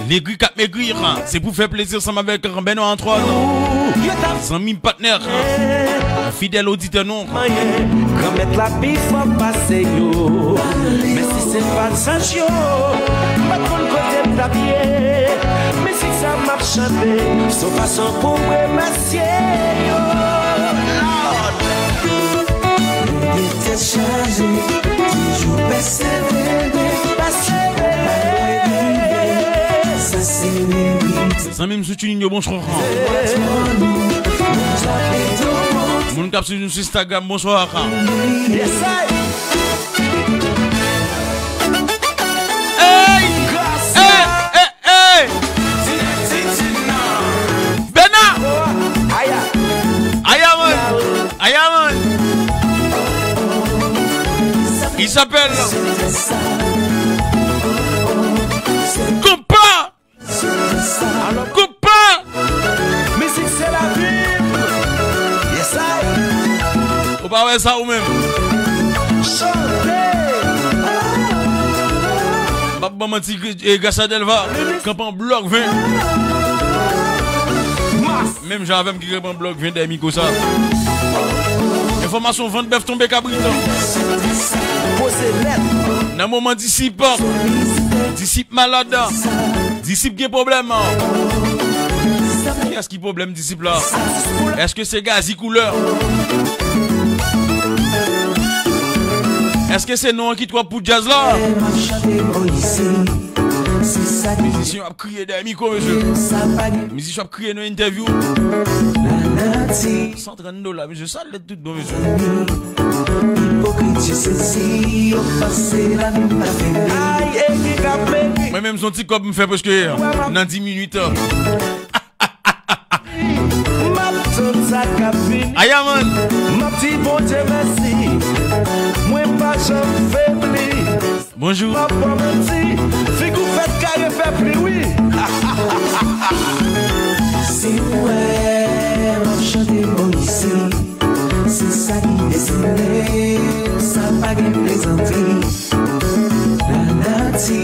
Negri k ap megri, se pou fè plezi ansanm avèk Benoît Antoine. Zanmi, patnè, fidèl oditè nou. Manyen, Granmèt la pi fò pase yo. Men si se pa t sant yo, m pa t konn kote m t ap ye. Mizik sa m ap chante, s on fason pou m remèsye yo. Lord. Leve tèt chaje, toujou pèsevere. Pèsevere. Sa se meri. Zanmi m sou TuneIn yo, bonswa. Moun k ap swiv nou sou Instagram, bonswa. Yes I. Hey! Hey! Hey! Hey! Bena! Aya! Aya, man! Aya, man! Il s'appelle Konpa! Konpa! Mizik se lavi m. Yes I. Ou pa wè sa ou menm? Chante. M ap ban manti, e, Gracia Delva kanpe an blòk ven. Mas. Menm jan avè m ki kanpe an blòk ven dèyè mikwo sa. Enfòmasyon, vant bèf tonbe kabrit. Poze nèt. Nan moman disip, disip malad, disip gen pwoblèm. Kiyès ki pwoblèm disip la? Èske se Gazi Koulè? Èske se non an ki twòp pou djaz la? Mizisyen ap kriye dèyè mikwo, mesye. Mizisyen ap kriye nan entèvyou. San trant dola, mesye, sa lèd tout bon, mesye. Mwen menm, se yon ti kòb m fè prèske nan dis minit. M ap tann sa k ap vini. Aya, man. M ap di Bondye mèsi. Mwen pa janm febli. Bonjou. M ap ba w manti, figi w fèt kare fè pli, wi. Si w wè m ap chante Moyiz, se sa ki destine m, sa pa gen plezantri. Lanati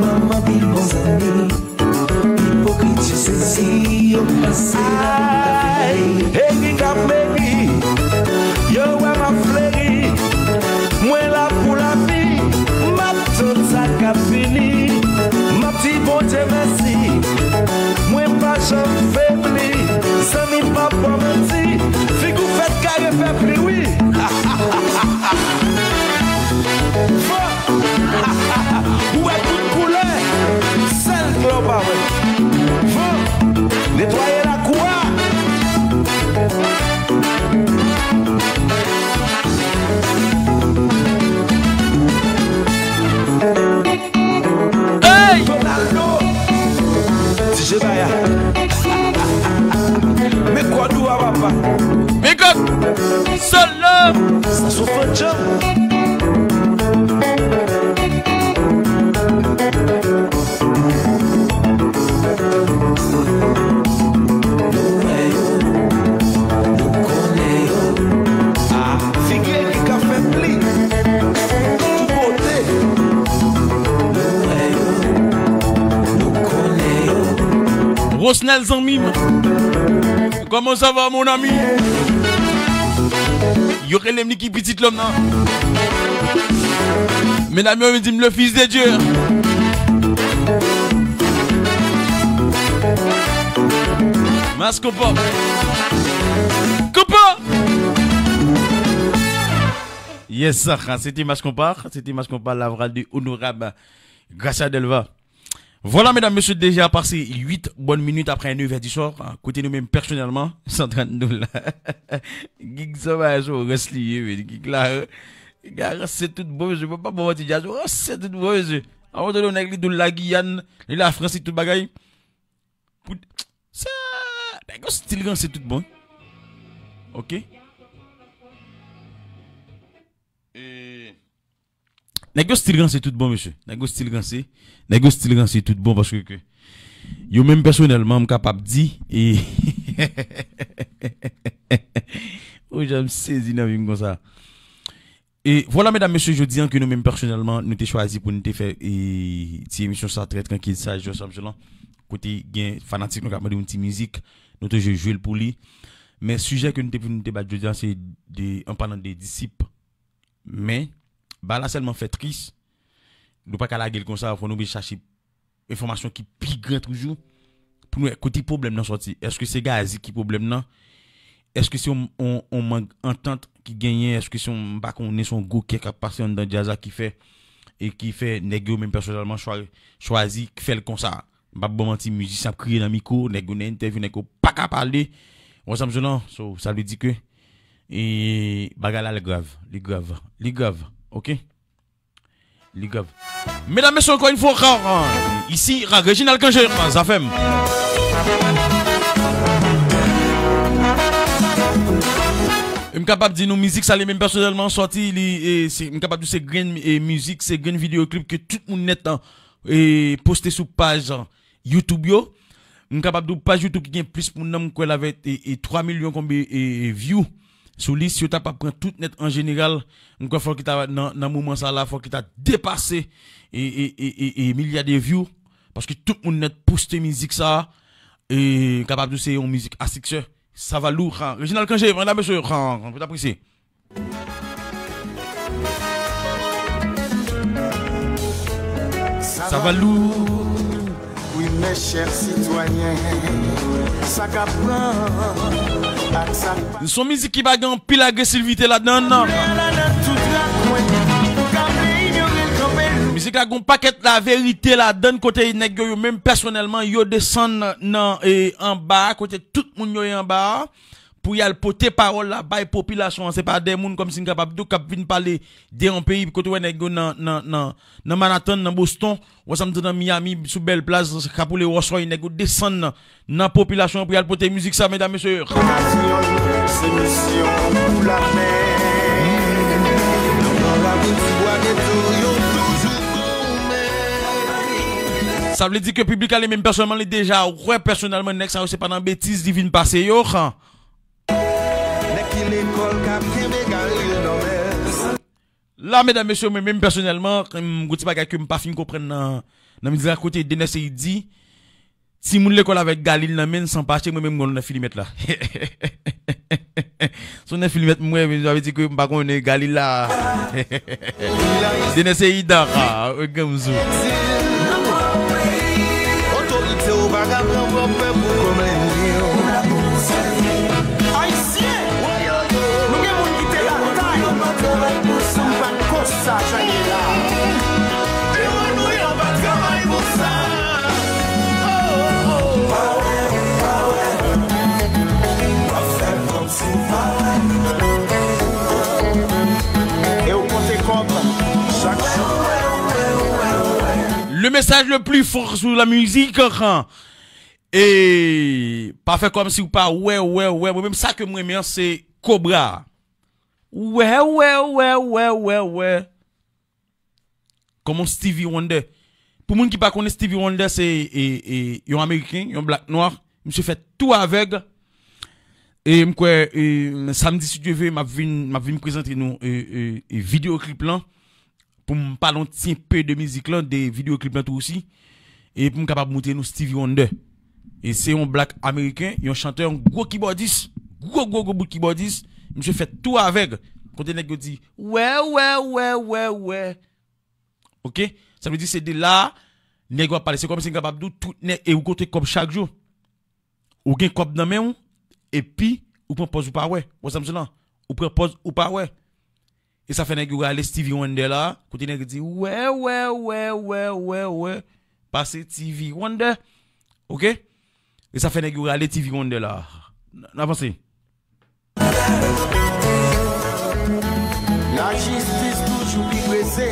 ban m anpil bon zanmi. Ipokrit yo sezi, yo panse lavi pa fini. Ay, egri k ap megri, yo wè m ap fleri. Mwen la pou lavi, m ap tann sa k ap vini. M ap di Bondye mèsi, mwen pa janm febli. Zanmi, m p ap ba w manti, figi w fèt kare fè pli, wi. Van! Ou wè tout koulè, sèl klè w pa wè. Van, netwaye lakou a. Hey! Donaldo, D J Baya. Men kòd ou a, papa. Men kòd. Solo. Sa sou fò djanm. Nou wè yo, nou konnen yo. Ah, figi ki ka fè pli. Tout kote. Nou wè yo, nou konnen yo. Rosnel zanmi m. Comment ça va, mon ami? Yo rele m Niki Pitit Lòm nan. Medam yo di m le fils de Dieu. Mass Konpa. Konpa! Yes, sa, se te Mass Konpa, se te Mass Konpa, la voix de Honorable Gracia Delva. Vwala, medam, mesye, deja pase uit bòn minit apre nèf è di swa. Kote nou menm pèsonèlman, san trant dola. Gig sa bagay se yon rans li ye, men. Gig la, gig la rans se tout bon, mesye. Mwen pa ba w manti, djaz, rans se tout bon, mesye. Avan tande yon nèg li di w l Lagiyàn, li Lafrans, li tout bagay. Pou, sa, nèg yo stil ranse tout bon. Ok? E, nèg yo stil ranse tout bon, mesye. Nèg yo stil ranse. Nèg yo stil ranse tout bon paske ke yo menm pèsonèlman, m kapab di, e, o jan m sezi nan vi m konsa. E vwala, medam, mesye, jodi an ke nou menm pèsonèlman, nou te chwazi pou nou te fè, e, ti emisyon sa trè trankil, sa, jodi an, kote gen fanatik nou k ap mande yon ti mizik, nou toujou jwe l pou li. Men sijè ke nou te pou nou te bat jodi an, se de, an palan de disip. Men, bagay la sèlman fè tris. Nou pa ka lage l konsa, fò nou oblije chache enfòmasyon ki pi gran toujou pou nou wè kote pwoblèm nan sòti. Èske se Gazi ki pwoblèm nan? Èske se yon, yon, yon mang antant ki genyen? Èske se yon, m pa konnen, se yon gwo kè k ap pase anndan djaz la ki fè, e ki fè nèg yo menm pèsonèlman chwa-, chwazi fè l konsa? M p ap ba w manti, mizisyen ap kriye nan mikwo, nèg yo nan entèvyou, nèg yo pa ka pale. Ou wè sa m di w lan? So, sa vle di ke, e, bagay la, li grav, li grav, li grav, ok? Li grav. Medam, mesye, ankò yon fwa, isi, Reginald Cangé, Zafèm. E m kapab di nou, mizik sa li menm pèsonèlman sòti, li, e, se, m kapab di se grenn, e, mizik, se grenn videyo klip ke tout moun nèt, e, poste sou paj YouTube yo. M kapab di w paj YouTube ki gen plis moun nan, m kwè l avèk, e, e, twa milyon konbe, e, e, view sou li. Si yo ta pa pran tout nèt an jeneral, m kwè fòk li ta nan, nan moman sa la, fòk li ta depase, e, e, e, e, e milya de view. Paske tout moun nèt poste mizik sa, e m kapab di w se yon mizik a siksè. Sa va lou, ha. Reginald Cangé, medam, mesye, ha, pou t apresye. Sa va lou. Wi, mes chers citoyens, sa k ap pran ak sa k pa. Se yon mizik ki pa gen anpil agresivite ladan l. Mizik la gen yon pakèt laverite ladan l, kote nèg yo, yo menm pèsonèlman, yo desann nan, e, anba, kote tout moun yo ye anba a. Pou y al pote pawòl la bay popilasyon an. Se pa de moun kòmsi n kapab di w k ap vin pale de yon peyi kote w wè nèg yo nan, nan, nan, nan Manhattan, nan Boston, w wè sa m di w nan Miami, sou Bèl Plaj, Capolet, Ross-Droy, nèg yo desann nan, nan popilasyon an pou y al pote mizik sa, medam, mesye. Nasyon, se misyon pou lamè. Nan Labou, Tibwa, Geto, yo toujou goumen. Sa vle di ke piblik la li menm pèsonèlman, li deja wè pèsonèlman nèg sa yo se pa nan betiz li vin pase yo. Nèg ki lekòl k ap kenbe Galil nan mès. La, medam, mesye, mwen menm pèsonèlman, m, gon ti bagay ke m pa fin konprann nan, nan mizik la, kote Dener Ceïd di, timoun lekòl avèk Galil nan men l san pa achte, mwen menm, mwen nan filimèt la. Se yon filimèt m wè, men sa vle di ke m pa konnen Galil la. Dener Ceïd, ah, Gamzo. Otorite ou pa ka pran pwòp pèp ou kòm lènmi w. Ayisyen, nou gen moun ki te batay pou nou pa t konsa jan n ye la. Ewa nou yo pa travay pou sa. Oh, oh, oh. Pa wè, pa wè. W ap fè kòmsi w pa wè. E w konte kòb chak jou. Le message le plus fort sur la musique, hein. E pa fè kòmsi w pa wè, wè, wè. Mwen menm sa ke m renmen an, se Cobra. Wè, wè, wè, wè, wè, wè. Kòman Stevie Wonder. Pou moun ki pa konnen, Stevie Wonder se, e, e, yon Ameriken, yon blak nwa. Misye fè tou avèg. E m kwè, e, samdi, si Dye vle, m ap vin, m ap vin prezante nou, e, e, e, videyo klip lan. Pou m pale yon ti pe de mizik lan, de videyo klip lan tou osi. E pou m kapab moutre nou Stevie Wonder. E se yon blak ameriken, yon chantè, yon gwo kibòdis, gwo, gwo, gwo bout kibòdis. Misye fè tou avèg. Kote nèg yo di, wè, wè, wè, wè, wè. Ok? Sa vle di se de la, nèg yo ap pale. Se kòmsi m kapab di w tout nèg, e ou konte kòb chak jou. Ou gen kòb nan men w, epi ou pran pòz ou pa wè. Ou wè sa m di w lan? Ou pran pòz ou pa wè. E sa fè nèg yo rale Stevie Wonder la, kote nèg yo di, wè, wè, wè, wè, wè, wè, pase Stevie Wonder. Ok? E sa fè nèg yo rale Stevie Wonder la. N, n avanse. Lajistis toujou pi prese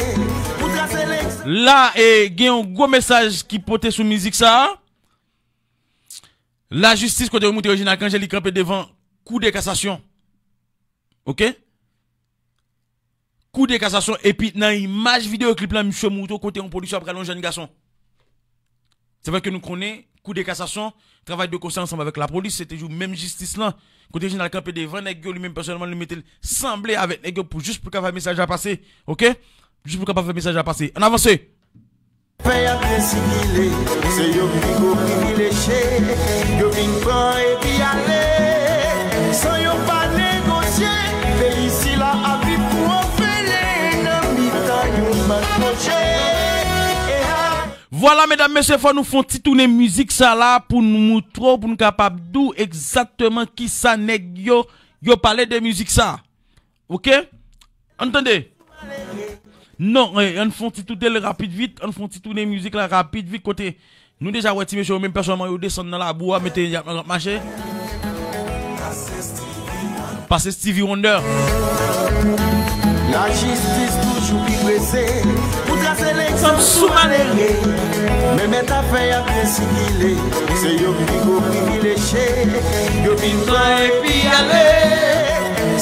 pou trase legzak. La, e, gen yon gwo mesaj ki pote sou mizik sa a. Lajistis, kote yo montre Reginald Cangé, li kanpe devan Kou de Kasasyon. Oke? Kou de Kasasyon, epi nan imaj videyo klip la, misye montre w kote yon polisye ap rale yon jèn gason. Se vre ke nou konnen, Kou de Kasasyon, travay de konsè ansanm avèk lapolis, se te jou menm jistis lan. Kote Reginald kanpe devan nèg yo, li menm pèsonèlman, li mete l sanble avèk nèg yo pou jis pou l ka fè mesaj la pase. Oke? Jis pou l ka fè mesaj la pase. Ann avanse! Fè y ap byen sikile, se yo ki pi gwo privilejye. Yo vin pran epi ale, san yo pa negosye. Peyi sila ap viv kou òfelen nan mitan yon bann pwojè. Vwala, medam, mesye, fò nou fè yon ti tounen mizik sa la pou nou moutre w, pou nou kapab di w egzakteman kisa nèg yo, yo pale de mizik sa. Oke? Ann tande. Non, eh, ann fè yon ti toute l rapid vit, ann fè yon ti tounen mizik la rapid vit kote nou deja wè ti mesye yo menm pèsonèlman yo desann nan labou a, mete y ap, y ap mache. Pase Stevie Wonder. Lajistis toujou pi prese pou trase legzanp sou malere. Men mèt afè y ap byen sikile, se yo ki pi gwo privilejye. Yo vin pran epi ale,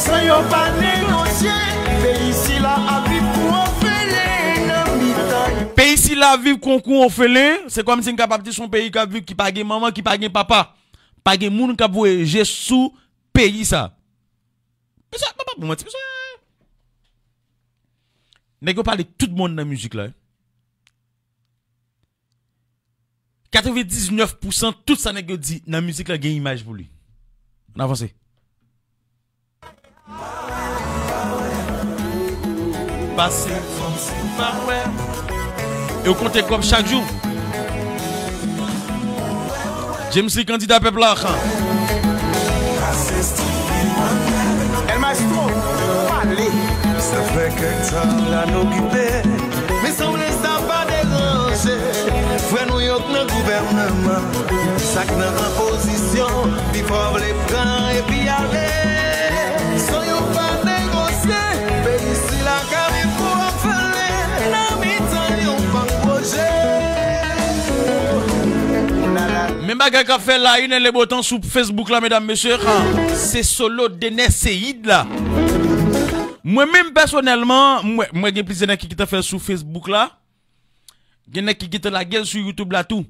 san yo pa negosye. Peyi sila ap viv kou òfelen nan mitan yo. Peyi sila ap viv kon kou òfelen, se kòmsi n kapab di se yon peyi k ap viv ki pa gen manman, ki pa gen papa. Pa gen moun k ap voye je sou peyi sa. Mesye, papa, bon, ti mesye. Nèg yo pale tout moun nan mizik la, wi. Katrevendiznèf pousan tout sa nèg yo di nan mizik la gen imaj pou li. Ann avanse. Pase fanm si pa wè. Yo konte kòb chak jou. James Lee, kandida pèp la. El Maestro, pale. Sa fè kèk tan la n okipe. Men sanble sa pa deranje frè nou yo k nan gouvènman. Sa k nan opozisyon, pi fò vle pran epi ale. San yo pa negosye, peyi sila ka viv kou òfelen nan mitan yon bann pwojè. Men bagay k ap fè la une le beau temps sou Facebook la, medam, mesye, se solo Dener Ceïde la. Mwen menm pèsonèlman, mwen, mwen gen plizyè nèg ki gentan fè l sou Facebook la. Gen nèg ki gentan lage l sou YouTube la tou.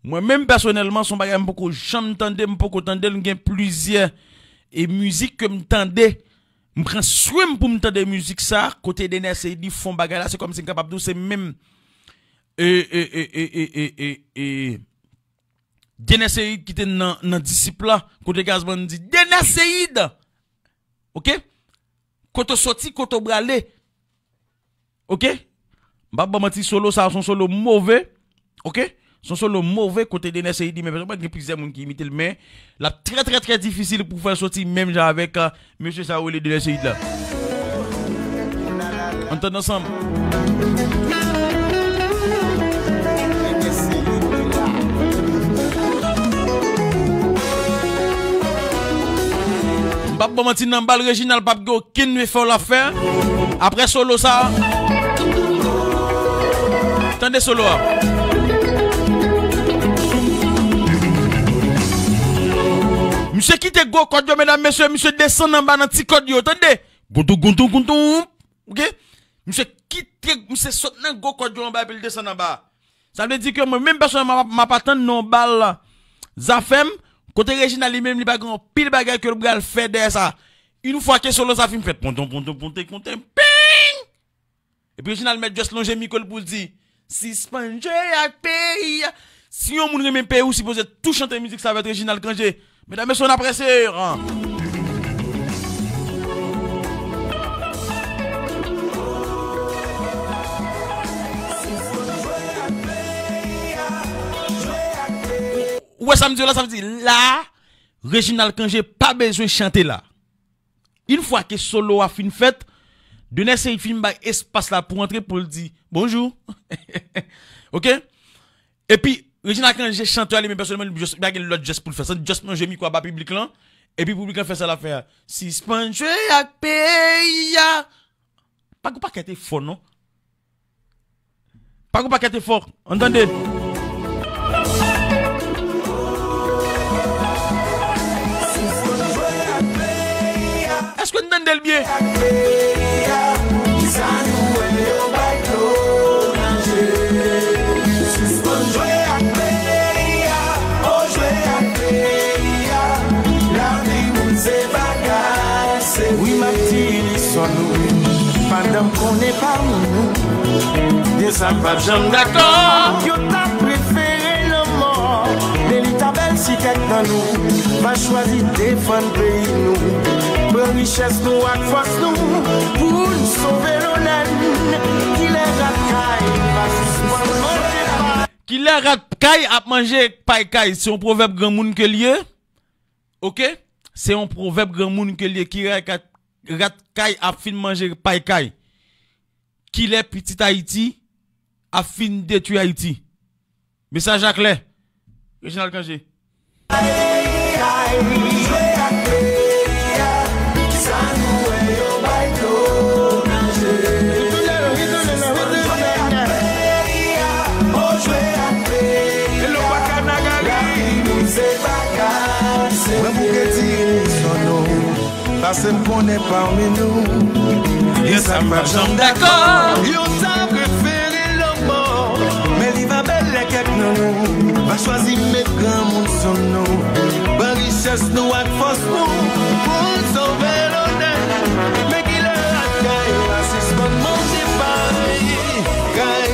Mwen menm pèsonèlman, se yon bagay m poko janm tande, m poko tande l, m gen plizyè e mizik ke m tande. M pran swen m pou m tande mizik sa, kote Dener Ceïde fè yon bagay la, se kòmsi m kapab di w se menm, e, e, e, Dener Ceïde ki te nan, nan Disip la, kote Gazman di, Dener Ceïde! Oke? Kote w soti, kote w prale. Oke? M p ap ba w manti, solo sa a se yon solo move. Oke? Se yon solo move kote Dener Ceïde, men mwen gen plizyè moun ki imite l, men l ap trè, trè, trè difisil pou fè l soti menm jan avèk, euh, mesye sa yo rele Dener Ceïde la. Ann tande ansanm. M p ap ba w manti, nan bal Reginald p ap gen okenn efò l ap fè. Apre solo sa, tande solo a. Misye kite gwo kòd yo, medam, mesye, misye desann anba nan ti kòd yo, tande. Goudou, goudou, goudou. Oke? Misye kite, misye sot nan gwo kòd yo anba epi l desann anba. Sa vle di ke mwen menm pèsonèlman, m ap, m ap atann nan yon bal Zafèm, kote Reginald li menm li pa gen anpil bagay ke l pral fè dèyè sa. Yon fwa ke solo sa fin fèt, ponton, ponton, ponte, konte, ping! Epi Reginald mèt just lonje mikwo l pou l di, sispann jwe ak peyi a. Si yon moun renmen peyi, ou sipoze tou chante mizik sa avèk Reginald Cangé. Medam, mesye, n ap prese. Ou wè sa m di w la, sa vle di la, Reginald Cangé pa bezwen chante la. Yon fwa ke solo a fin fèt, Dener Ceïde fin bay espas la pou antre pou l di bonjou. Oke? Epi, Reginald Cangé, chantè a, li menm pèsonèlman, li just, li pa gen lòt jès pou l fè. Se just nan jwe mikwo a ba piblik lan. Epi piblik lan fè sa l ap fè a. Sispann jwe ak peyi a. Pa gen pakèt efò, non. Pa gon pakèt efò. Ann tande. Wi, m ap di li sòt nou. Pandan m konnen pami nou, gen sa k pap janm dakò. Yo ta prefere lanmò, men li ta bèl si kèk nan nou va chwazi defann peyi nou. Pran richès nou ak fòs nou pou n sove lonè n. Kilè rat kay va sispann manje pa. Kilè rat kay ap manje pay kay? Se yon pwovèb granmoun ke l ye. Oke? Se yon pwovèb granmoun ke l ye. Kilè rat, rat kay ap fin manje pay kay? Kilè pitit Ayiti ap fin detwi Ayiti? Mesaj la klè. Reginald Cangé. Mwen bouke di sòt nou. Pase m konnen pami nou, gen sa m pap janm dakò. Yo ta prefere lanmò, men li va bèl lè kèk nan nou va chwazi met granmoun sou nou. Pran richès nou ak fòs nou pou n sove lonè. Men kilè rat kay va sispann manje pay kay.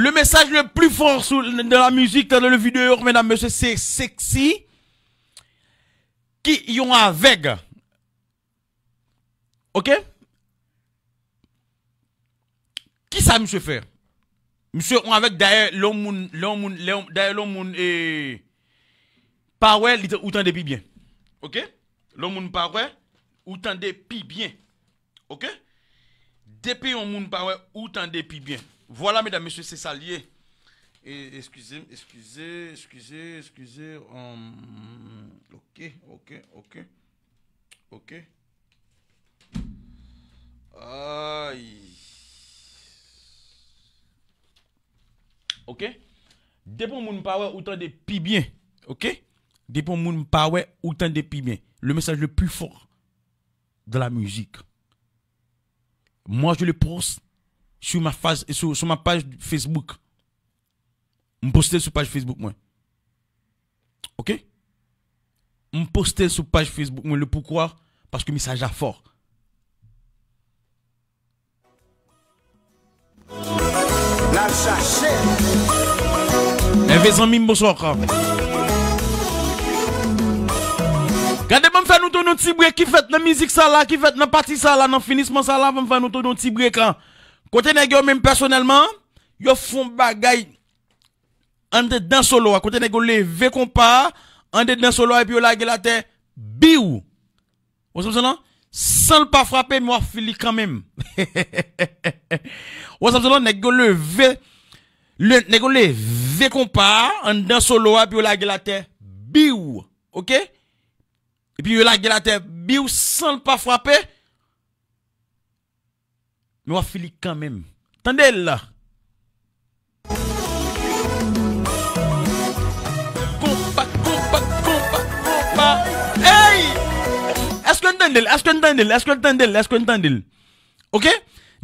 Le message le plus fort sou, dans la musique, dans le vidéo, mesdames, messieurs, c'est Sexy. Ki yon avèg. Oke? Kisa misye fè? Misye yon avèg, dayè, lè yon moun, lè yon moun, lè yon, dayè, lè yon moun, eh, pa wè, li, ou tande pi byen. Oke? Lè yon moun pa wè, ou tande pi byen. Oke? Depi yon moun pa wè, ou tande pi byen. Vwala, medam, mesye, se sa l ye. E, eskize m, eskize, eskize, eskize. Hum, oke, oke, oke. Oke. Ay. Oke? Depi yon moun pa wè, ou tande pi byen. Oke? Depi yon moun pa wè, ou tande pi byen. Le message le plus fort de la musique. Moi, je le poste sur ma face, sur, sur ma page Facebook. M poste l sou paj Facebook mwen. Oke? M poste l sou paj Facebook mwen. Le poukwa? Paske mesaj la fò. N al chache. Ève zanmi m, bonswa. Gade, ban m fè nou tande yon ti brek ki fèt nan mizik sa la, ki fèt nan pati sa la, nan finisman sa la, ban m fè nou tande yon ti brek, an. Kote nèg yo menm pèsonèlman, yo fè yon bagay andedan solo a, kote nèg yo leve konpa a, andedan solo a, epi yo lage l atè, biw! Ou sa m di w lan? San l pa frape, men w ap fil li kanmenm. Ou sa m di w lan? Nèg yo leve, le, nèg yo leve konpa a, anndan solo a, epi yo lage l atè, biw! Oke? Epi yo lage l atè, biw, san l pa frape. Men w ap fil li kanmenm. Tande l la. Konpa, konpa, konpa, konpa. Ey! Èske n tande l? Èske n tande l? Èske n tande l? Èske n tande l? Oke?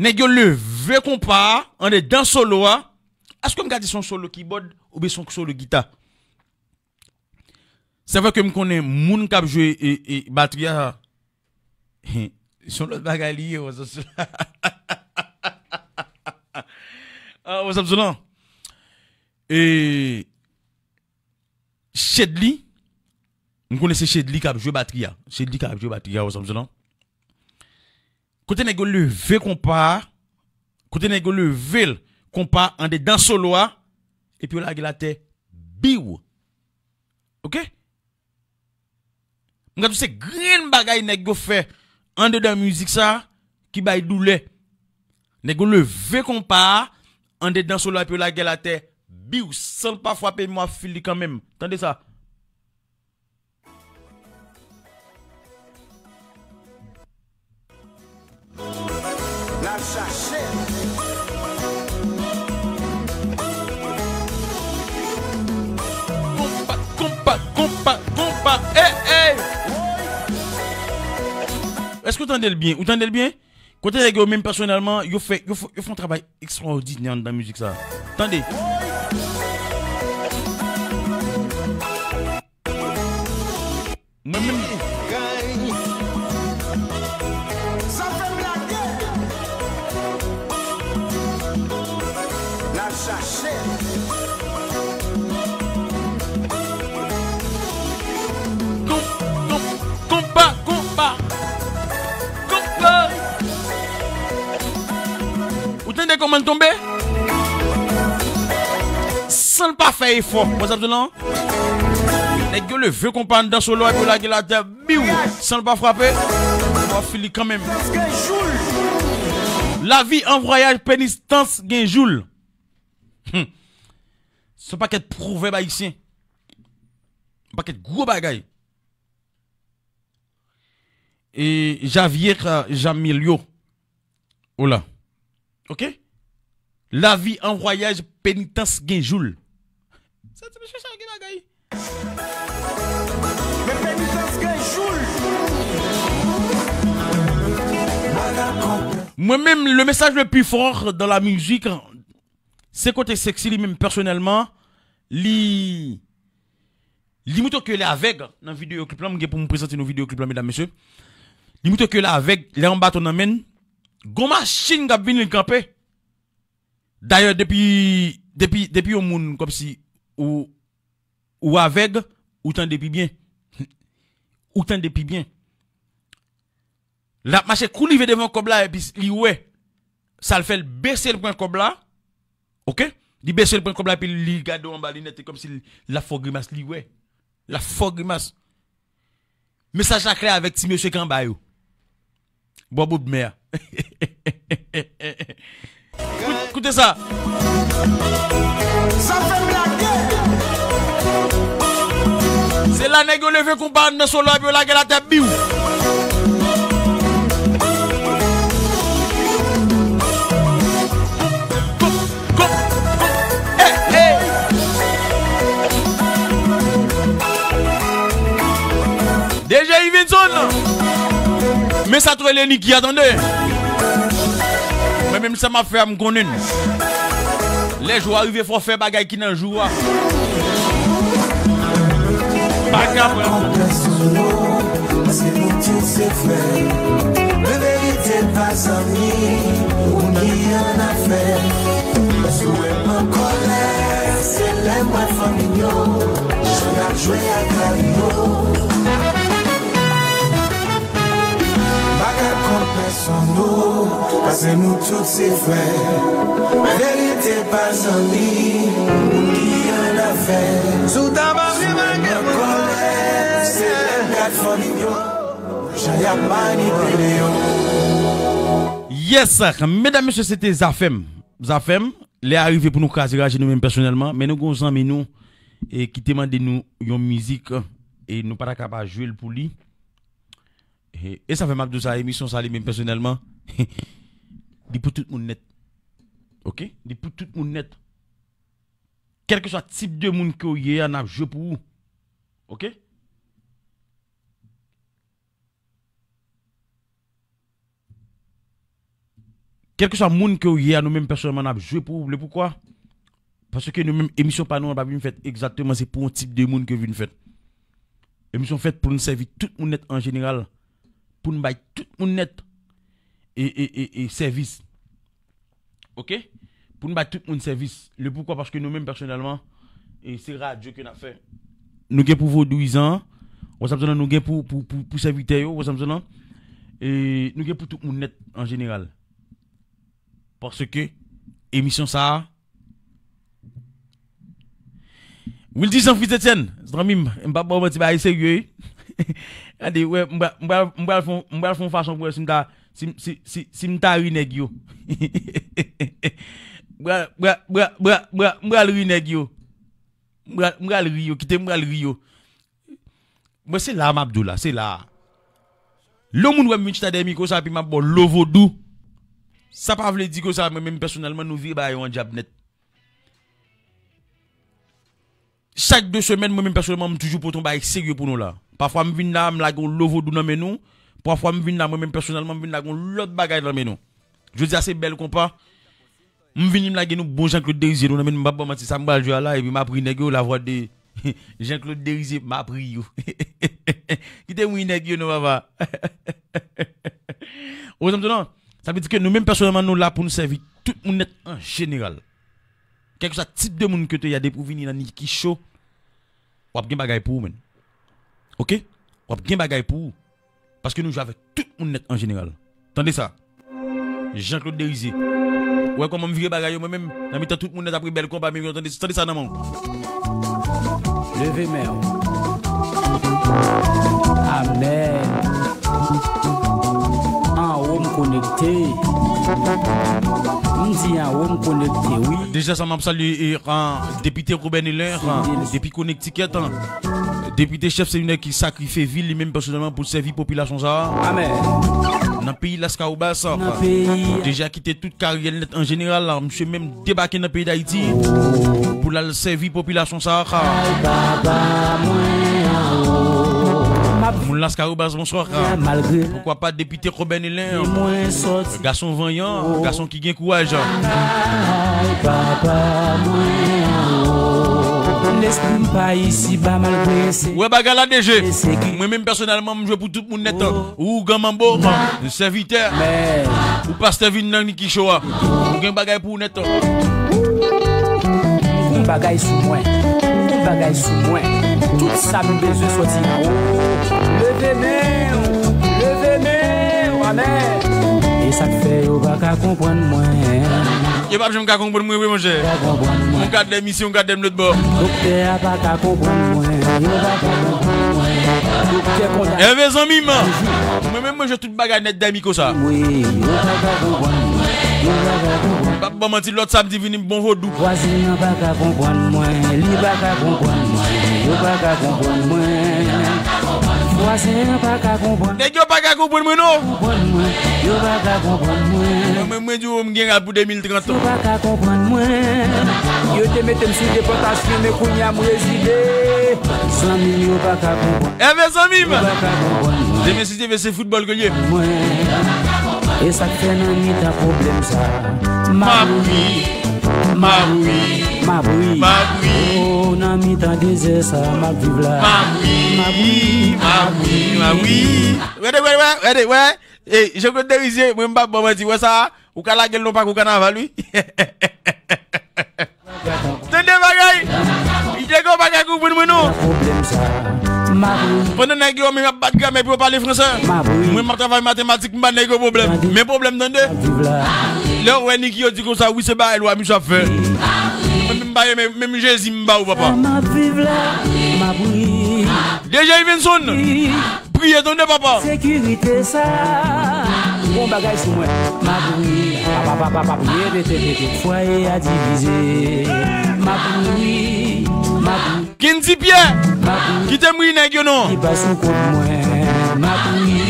Nèg yo leve konpa a, andedan solo a. Èske m ka di se yon solo kibòd oubyen se yon solo gita? Se vre ke m konnen moun k ap jwe, e, e, batri a, se yon lòt bagay li ye, wè sa, se, ah, wè sa, se lan. E, Shedly, m konnen se Shedly k ap jwe batri a. Shedly k ap jwe batri a, wè sa, se lan. Kote nèg yo leve konpa a, kote nèg yo leve l konpa andedan solo a, epi yo lage l atè, biw! Oke? M gade se grenn bagay nèg yo fè andedan mizik sa ki bay doulè. Nèg yo leve konpa a andedan solo a, epi yo lage l atè, biw! San l pa frape, men w ap fil li kanmenm. Tande sa. N al chache. Konpa, konpa, ey, ey. Èske w tande l byen? Ou tande l byen? Kote nèg yo menm pèsonèlman, yo fè, yo fè, yo fè yon travay ekstrawòdinè anndan mizik sa. Tande. Mwen menm. Sa fè m lage. N ap chache. Konp, konp, konpa, konpa. Konpa. Ou tande kòman l tonbe? San l pa fè efò. Wè sa m di w la? Nèg yo leve konpa anndan solo a epi yo lage l atè, biw, san l pa frape. W ap fini kanmenm. Lavi an vwayaj, penitans gen jou l. Hmm. Se yon pakèt pwovèb ayisyen. Yon pakèt gwo bagay. E Javier Jamilio. Ola. Ok? Lavi an vwayaj, penitans gen jou l. Sa ti mesye sa gen bagay. Men penitans gen jou l. Mwen menm, le message le plus fort dans la musique, se kote Sexy li menm pèsonèlman, li, li moutre ke li avèg nan videyo klip la. M gen pou m prezante nou videyo klip la, medam, mesye. Li moutre ke li avèg, li an baton nan men l. Gon machin k ap vini, li kanpe. Dayè, depi, depi, depi yon moun kòmsi ou, ou avèg, ou tande pi byen. Ou tande pi byen. L ap mache kou li vle devan kòb la, epi li wè. Sa l fè, l bese l pran kòb la. Ok? Li bese l pran kòb la, epi li gade w anba linèt, e kòmsi l, l ap fè w grimas, li wè. L ap fè w grimas. Mesaj la klè avèk ti mesye k anba yo. Bò bout mè a. Kout-, koute sa. Sa fè m lage. Se la nèg yo leve konpa anndan solo a, epi yo lage l atè, biw. Kòm, kòm, kòm, ey, ey. D J Ivinson. Men sa tou rele Niki a, tande. Mwen menm sa m ap fè a, m konnen. Lè jou a rive, fò w fè bagay ki nan jou a. Pa ka pran. Pèsonn, paske nou tout se frè. Men verite pa zanmi, moun ki annafè. Si w wè m an kòlè, se lè m wè fanmi m yo, jan y ap jwe ak lari yo. M pa ka kont pèsonn, non, paske nou tout se frè. Verite pa zanmi, moun ki annafè. Si w ta pa vle m ak kòlè, se lè m gad fanmi m yo, jan y ap manipile yo. Yes, medam, mesye, se te Zafèm. Zafèm, lè a rive pou nou kraze raje nou menm pèsonèlman, men nou gon zanmi nou, e, ki te mande nou yon mizik, e nou pa ta ka pa jwe l pou li. E, e sa fè m ap di w sa, emisyon sa li menm pèsonèlman, li pou tout moun nèt. Ok? Li pou tout moun nèt. Kèlkeswa tip de moun ke w ye a, n ap jwe pou ou. Ok? Kèlkeswa moun ke w ye a, nou menm pèsonèlman n ap jwe pou ou. Le poukwa? Paske nou menm emisyon pa nou an pa vin fèt egzakteman se pou yon tip de moun ke vin fèt. Emisyon fèt pou n sèvi tout moun nèt an jeneral, pou n bay tout moun nèt e, e, e, e sèvis. Ok? Pou n bay tout moun sèvis. Le poukwa? Paske nou menm pèsonèlman, e se radyo ke n ap fè. Nou gen pou vodouyizan an, w ap tann, nou gen pou, pou, pou, pou sèvitè yo, w ap tann, e nou gen pou tout moun nèt an jeneral. Paske emisyon sa a, Wildy Jean Fritz Etienne, zanmi m, m p ap ba w manti, bagay serye wi. Gade, wè, m pral, m pral, m pral fè yon, m pral fè yon fason pou wè si m ta, si, si, si, si m ta ri nèg yo. M pral, m pral, m pral, m pral, m pral, m pral ri nèg yo. M pral, m pral ri yo, kite m pral ri yo. Mwen, se la a m ap di w la, se la a. Lè yon moun wè m vin chita dèyè mikwo sa, epi m ap ba w lo vodou, sa pa vle di ke sa, mwen menm pèsonèlman, nou vire bagay yo an dyab nèt. Chak de semèn, mwen menm pèsonèlman, m toujou pote yon bagay serye pou nou la. Pafwa m vin la, m lage yon lo vodou nan men nou. Pafwa m vin la, mwen menm pèsonèlman, m vin lage yon lòt bagay nan men nou. Jodi a se bèl konpa. M vini, m lage nou bon Jean Claude Derizier, nou nan men m, m p ap ba manti, sa m pral jwe a la, epi m ap ri nèg yo, la voix de Jean Claude Derizier, m ap ri yo. Kite m ri nèg yo non, papa. Ou konprann non? Sa vle di ke nou menm pèsonèlman, nou la pou nou sèvi tout moun nèt an jeneral. Kèlkeswa tip de moun ke w te ye a, depi w vini nan Niki Show, w ap gen bagay pou ou, menn. Oke? W ap gen bagay pou ou. Paske nou jwe avèk tout moun nèt an jeneral. Tande sa. Jean Claude Derizier. Ou wè kòman m vire bagay yo mwen menm? Nan mitan tout moun nèt ap rebèl konpa, men yo tande, tande sa nan men w. Leve men w. Amèn. Anwo m konekte. M di anwo m konekte, wi. Deja sa m ap salye, e, an, Depite Robert Nélin, an, depi Connecticut, an. Depite chèf se yon nèg ki sakrifye vi li menm pèsonèlman pou sèvi popilasyon sa a. Amèn. Nan peyi Laskawobas, an. Nan peyi. Deja kite tout karyè l nèt an jeneral la, misye menm debake nan peyi Dayiti pou l al sèvi popilasyon sa a. Ay, papa mwen anwo. Moun Laskawobas, bonswa. Malgre. Poukwa pa Depite Robert Nélin? Mwen sòti. Gason vanyan, gason ki gen kouraj. Ay, papa mwen anwo. Lespri m pa isiba malgre se. Wè bagay la, D J. Mwen menm pèsonèlman, m jwe pou tout moun nèt. Ougan Manbo, sèvitè. Ou pastè vin nan Niki Show a. Ou gen bagay pou ou nèt. Ou gon bagay sou mwen. Ou gon bagay sou mwen. Tout sa m bezwen sòti anwo. Leve men w. Leve men w. Amèn. E sa k fè yo pa ka konprann mwen. Yo p ap janm ka konprann mwen vre, monchè. Yon gad lè misye, yon gad lè m lòt bò. Doktè a pa ka konprann mwen. Yo pa ka konprann mwen. Doktè konn. Enben zanmi m, mwen menm mwen jwe tout bagay nèt dèyè mikwo sa. Wi, yo pa ka konprann mwen. Yo pa ka konprann. M p ap ba w manti, lòt samdi vini m bon vodou. Vwazen an pa ka konprann mwen. Li pa ka konprann mwen. Yo pa ka konprann mwen. Vwazen an pa ka konprann. Nèg yo pa ka konprann mwen non. Konprann mwen. Yo pa ka konprann mwen. Mwen, mwen, mwen di w m gen rad pou de mil trant. Yo pa ka konprann mwen. Yo te mete m sou depòtasyon, men kounye a m rezile. Zanmi m yo pa ka konprann. Enben zanmi m. Yo pa ka konprann mwen. Demen si Dye vle se foutbòl ke l ye. Mwen. E sa k fè nan mitan pwoblèm sa. M ap ri. M ap ri. M ap ri. M ap ri. Oh, nan mitan dezè sa, m ap viv la. M ap ri. M ap ri. M ap ri. M ap ri. Wè, wè, wè, wè, wè. E, Jean Claude Derizier, mwen m p ap ba w manti, wè sa, ou ka lage l nan pako kanaval, wi. Tande bagay! Nèg yo pa ka konprann mwen, non. Pandan nèg yo menm ap bat gramè pou yo pale fransè. Mwen m ap travay matematik, m ba nèg yo pwoblèm. Men pwoblèm, tande. Lè w wè Niki yo di konsa, wi, se bagay lwa misye ap fè. Mwen menm m pa renmen, menm Jezi m ba ou, papa. M ap viv la, m ap ri. D J Ivenson. Priye tande, papa. Sekirite sa. Gon bagay sou mwen. M ap ri. Papa, papa, papa, priye, rete, rete. Fwaye a divize. M ap ri. M ap ri. Kendy Pierre. M ap ri. Kite m ri nèg yo non. Li pa sou kont mwen. M ap ri.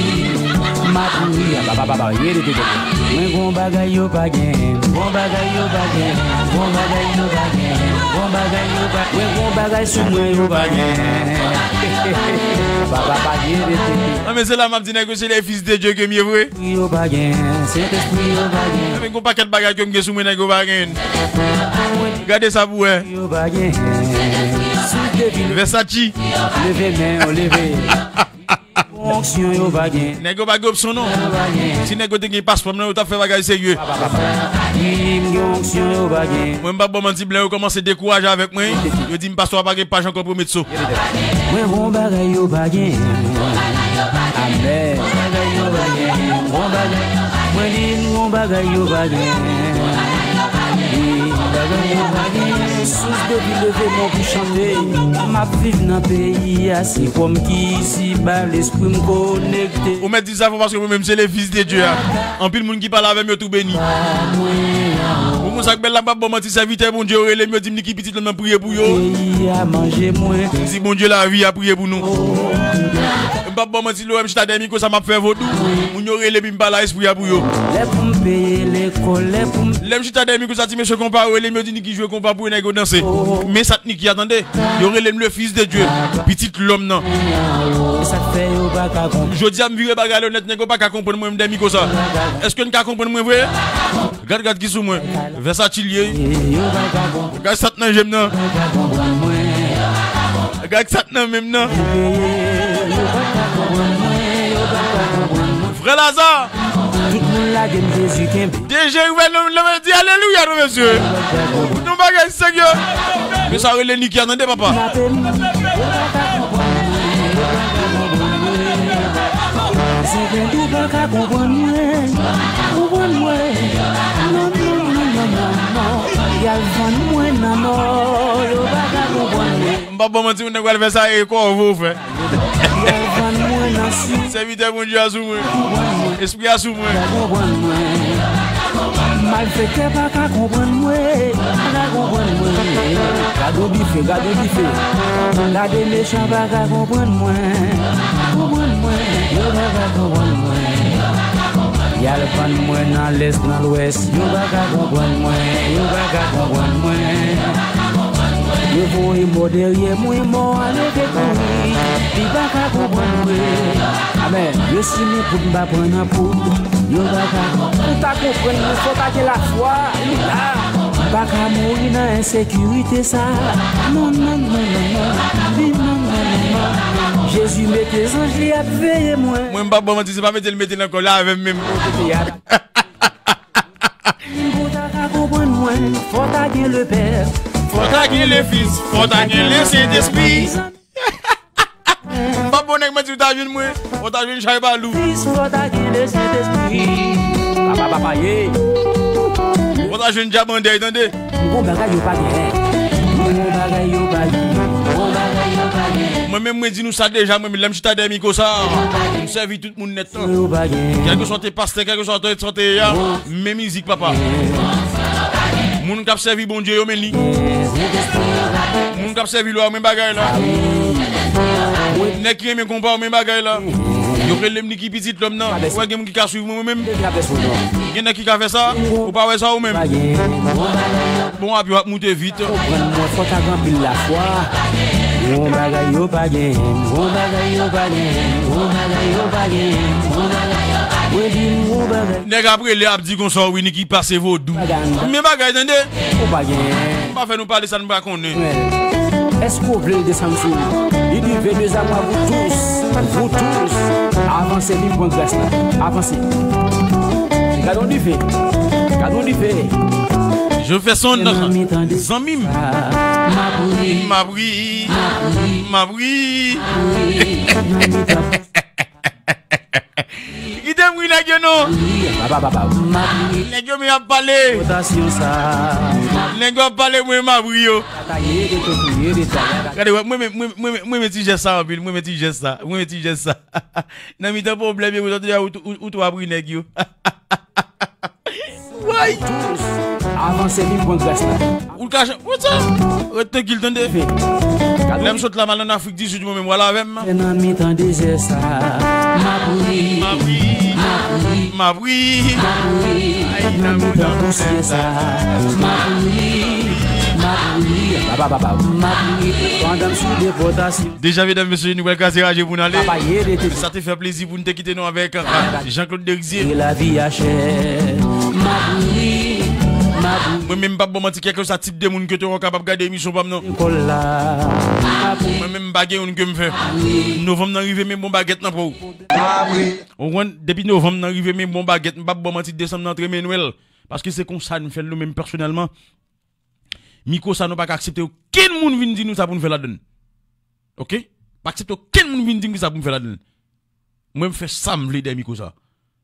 M ap ri. Papa, papa, papa, rete, rete. Mwen gon bagay yo pa gen. Gon bagay yo pa gen. Gon bagay yo pa gen. Gon bagay yo pa. Mwen gon bagay sou mwen yo pa gen. Papa pa gen rete. Nan men se la m ap di nèg yo se le fils de Dieu ke m ye vre. Yo pa gen. Sentespri yo pa gen. Nan men gon pakèt bagay ke m gen sou mwen nèg yo pa gen. Gade sa pou wè. Yo pa gen. Versace. Leve men yo leve. Onksyon yo pa gen. Nèg yo pa gen opsyon non. Si nèg yo te gen paspò m nan, yo t ap fè bagay serye. Wi, m gen onksyon yo pa gen. Mwen m p ap ba w manti, blan yo kòmanse dekouraje avèk mwen. Yo di m pastè a pa gen paj ankò pou yo met so. Mwen gon bagay yo pa gen. Amèn. Bagay yo pa gen. Gon bagay. Mwen di m gon bagay yo pa gen. Wi, bagay yo pa gen. Sous depi leve men pou chante. M ap viv nan peyi a, se kò m ki isiba, lespri m konekte. Ou mèt di sa fò paske mwen menm se le fils de Dieu a. Anpil moun ki pale avè m yo tou beni. Ou konn sa k bèl la, m p ap ba w manti, sèvitè Bondye yo rele m, yo di m Niki pitit la m nan priye pou yo. Peyi a manje mwen. M di Bondye lavi a priye pou nou. M p ap ba w manti, lè w wè m chita dèyè mikwo sa, m ap fè vodou. Moun yo rele m, m pale a espri a pou yo. Lè pou m peye lekòl, lè pou m Lè m chita dèyè mikwo sa, ti mesye konpa yo rele m, yo di Niki jwe konpa pou yo, nèg yo danse. Men sa k Niki a, tande. Yo rele m le fils de Dieu, pitit lòm nan. Sa k fè yo pa ka konprann. Jodi a, m vire bagay yo nèt, nèg yo pa ka konprann mwen, m dèyè mikwo sa. Èske n ka konprann mwen vre? Gad, gad ki sou mwen. Versace l ye. Gad sa k nan je m nan. Gad sa k nan men m nan. Frè Laza. Tout moun lage m, Jezi kenbe. D J Ruben, nou, nou, di alelouya, non, mesye. Pou nou bagay serye. Men sa rele Niki a, tande, papa. Kidnape m. Yo pa ka konprann mwen. Yo pa ka konprann mwen. Yo pa ka konprann mwen. Yo pa ka konprann mwen. Konprann mwen. Non, non, non, non, non, non. Y al vann mwen nan nò. Yo pa ka konprann mwen. M p ap ba w manti, yon nèg pral fè sa, e kòve w fè. Y al vann mwen nan sid. Sèvitè Bondye a sou mwen. Konprann mwen. Espri a sou mwen. Konprann mwen. Malfektè pa ka konprann mwen. Pa ka konprann mwen. Gade yon dife, gade yon dife. Gade mechan pa ka konprann mwen. Konprann mwen. Yo pa ka konprann mwen. Y al vann mwen nan lès, nan lwès. Yo pa ka konprann mwen. Yo pa ka konprann mwen. Yo voye mò dèyè mwen, mò a leve kouri. Li pa ka konprann mwen. Amèn. Yo sou mwen poud, m pa pran nan poud. Yo pa ka. Pou ta konprann mwen, fò ta gen lafwa. Li la. M pa ka mouri nan ensekirite sa. Non, non, non, non, non. Li non, non, non, non, non. Jezi mete zanj li ap veye mwen. Mwen, m p ap ba w manti, se pa mete l mete nan kò l avè m menm. Mete a. Pou ta ka konprann mwen, fò ta gen Lepè. Fò ta gen Lefis, fò ta gen Lesentespri. M p ap ba w nèg manti, ou ta jwenn mwen, ou ta jwenn chay pa lou. Fis, fò ta gen Lesentespri. Papa, papa, ye. Ou ta jwenn djab andèy, tande. Gon bagay yo pa genyen. Gon bagay yo pa genyen. Gon bagay yo pa genyen. Mwen menm, mwen di nou sa deja, mwen menm, lè m chita dèyè mikwo sa, m sèvi tout moun nèt. Kèlkeswa w te pastè, kèlkeswa w te sante a, men mizik, papa. Moun k ap sèvi Bondye yo, men li. Moun k ap sèvi lwa yo, men bagay la. Nèg ki renmen konpa yo, men bagay la. Yo rele m Niki pitit lòm nan. Ou wè gen moun ki ka swiv mwen, mwen menm. Gen nèg ki ka fè sa, ou pa wè sa ou menm. Bon, ap yo ap moute vit. Konprann mwen, fò ta gen anpil lafwa. Yon bagay yo pa genyen, yon bagay yo pa genyen, yon bagay yo pa genyen, yon bagay. Mwen di m yon bagay. Nèg ap rele, ap di konsa, wi, Niki pase vodou. Men bagay, tande. Ou pa genyen. Pa fè nou pale sa nou pa konnen. Èske w vle l desann sou ou? Li di, venez à moi, vous tous, vous tous. Avanse, vin pran gras la. Avanse. Gade yon dife. Gade yon dife. Je fais son zanmi, tande. Zanmi m. M ap ri. M ap ri. M ap ri. M ap ri. Kite m ri nèg yo non. Nèg yo men ap pale. Nèg yo ap pale, mwen m ap ri yo. Gade, wè, mwen, mwen, mwen, mwen, mwen, mwen ti jès sa anpil, mwen, mwen ti jès sa, mwen, mwen ti jès sa. Nan mitan pwoblèm yo, ou, ou, ou, ou tou ap ri nèg yo. Woy! Avanse, vin pran gras la. Ou ka jan, ou sa? Ret trankil, tande. Lè m sot la, m al ann Afrik di Sid, mwen menm, w al avè m. Nan mitan dezè sa, m ap ri. M ap ri. M ap ri. M ap ri. M ap ri. Nan mitan pousyè sa, m ap ri. M ap ri. Papa, papa. M ap ri. Pandan m sou depòtasyon. Deja, medam, mesye, nou pral kraze raje pou n ale. Papa, ye, rete. Sa te fè plezi pou n te kite nou avèk, ah, Jean-Claude Derizier. E lavi a chè. M ap ri, m ap ri. Mwen menm, m p ap ba w manti, kèlkeswa tip de moun ke te wè w kapab gade emisyon pa m nan. Lekòl la. M ap ri. Mwen menm, m pa gen youn ke m fè. Novanm nan rive, men bon bagèt nan pa w. M ap ri. Ou konprann? Depi novanm nan rive, men bon bagèt, m p ap ba w manti, desanm nan antre, men Nwèl. Paske se konsa n fè l nou menm pèsonèlman. Mikwo sa, nou pa ka aksepte okenn moun vin di nou sa pou n fè ladann. Oke? Pa aksepte okenn moun vin di m ki sa pou m fè ladann. Mwen, m fè sa m vle dèyè mikwo sa.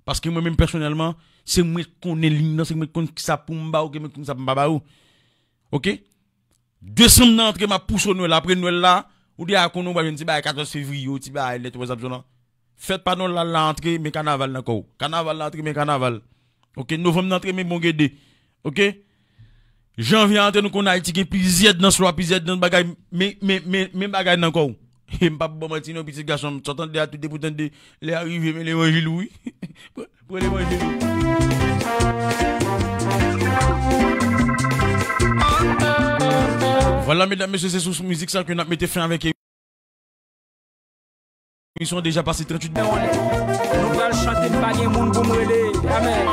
Paske mwen menm pèsonèlman, se mwen k konnen liy nan, se mwen k konn kisa pou m ba ou, ke mwen k konn kisa pou m pa ba ou. Oke? Desanm nan antre, m ap pouse w Nwèl. Apre Nwèl la, ou deja konnen w pral jwenn ti bagay katòz fevriye, ti bagay nèt, whatsapp zòn nan. Fèt pa Nwèl la, la antre, men kanaval nan kò w. Kanaval la antre, men kanaval. Oke, novanm nan antre, men bon gede. Oke? Janvye a antre, nou konn Ayiti gen plizyè dans lwa, plizyè dans bagay, men, men, men, men bagay nan kò w. M p ap ba w manti non, pitit gason m. Sa w tande a tou depi w tande lè a rive, men levanjil ou wi. Pran levanjil ou. Vwala, medam, mesye, se sou mizik sa ke n ap mete fen avèk emisyon. Deja pase tranntuit minit. Nou pral chante, m pa gen moun pou m rele. Amèn.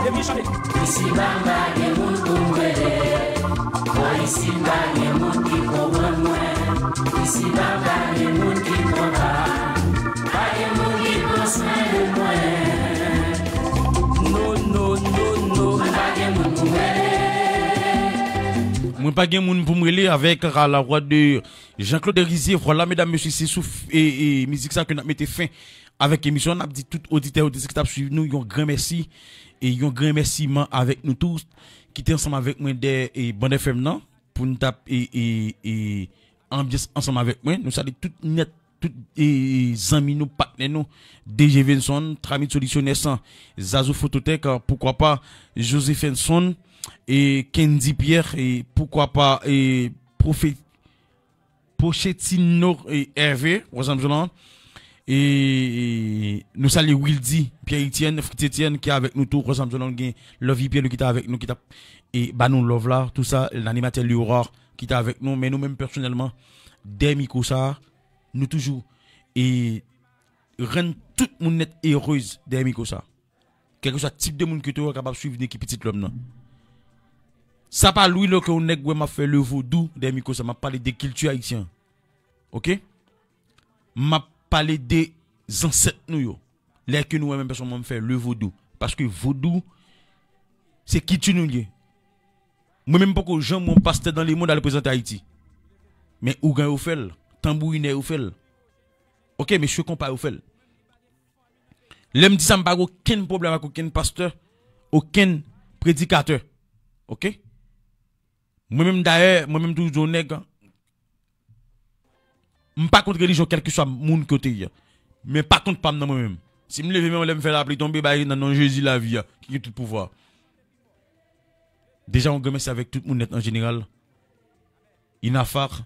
Depi chante. Isi ba m pa gen moun pou m rele. Bò isi m pa gen moun ki konprann mwen. Isi ba m pa gen moun ki kontan. Pa gen moun ki pran swen de mwen. No, no, no, no. M pa gen moun pou m rele. Mwen pa gen moun pou m rele avèk la voix de Jean-Claude Rizier. Vwala, medam, mesye, se sou e, e, mizik sa ke n ap mete fen avèk emisyon an. N ap di tout oditè, oditris ki t ap swiv nou yon gran mèsi e yon gran remèsiman avèk nou tou ki te ansanm avèk mwen dèyè e Band F M nan pou n t ap e, e, e, anbyans ansanm avèk mwen. Nou salye tout nèt, tout e, e, zanmi nou, patnè nou, D J Venson, Tramit Solutionnaire, Zazou Fototèk, poukwa pa Josephenson, e Kendy Pierre, e poukwa pa e Pwofè Pochettino e Hervé, wè sa m di w la. E, e nou salye Wildy, Pierre Etienne, Fritz Etienne ki avèk nou tou, wè sa m di w la, gen Lovy Pierre Louis ki te avèk nou, ki t ap e ba nou love la, tou sa, lanimatè Leora ki te avèk nou, men nou menm pèsonèlman, dèyè mikwo sa, nou toujou e rann tout moun nèt erez dèyè mikwo sa. Kèlkeswa tip de moun ke w ye, w kapab swiv Niki Pitit Lòm nan. Sa pa lwi lè ke yon nèg wè m ap fè le vodou dèyè mikwo sa, m ap pale de kilti ayisyen. Oke? M ap pale de zansèt nou yo. Lè ke nou wè menm pèsonn mwen m fè le vodou. Paske vodou, se kilti nou l ye. Mwen menm poko janm wè yon pastè dans le monde al prezante Ayiti. Men ougan yo fè l, tanbourinè yo fè l. Oke, mesye konpa yo fè l. Lè m di sa, m pa gen okenn pwoblèm ak okenn pastè, okenn predikatè. Oke? Mwen menm dayè, mwen menm toujou di yon nèg, m pa kont relijyon kèlkeswa moun ke w te ye. Men pa kont pa m nan mwen menm. Si m leve men m, lè m fè lapli tonbe, bay nan non Jezi lavi a, ki gen tout pouvwa. Deja, yon gran mèsi avèk tout moun nèt an jeneral. Inafak,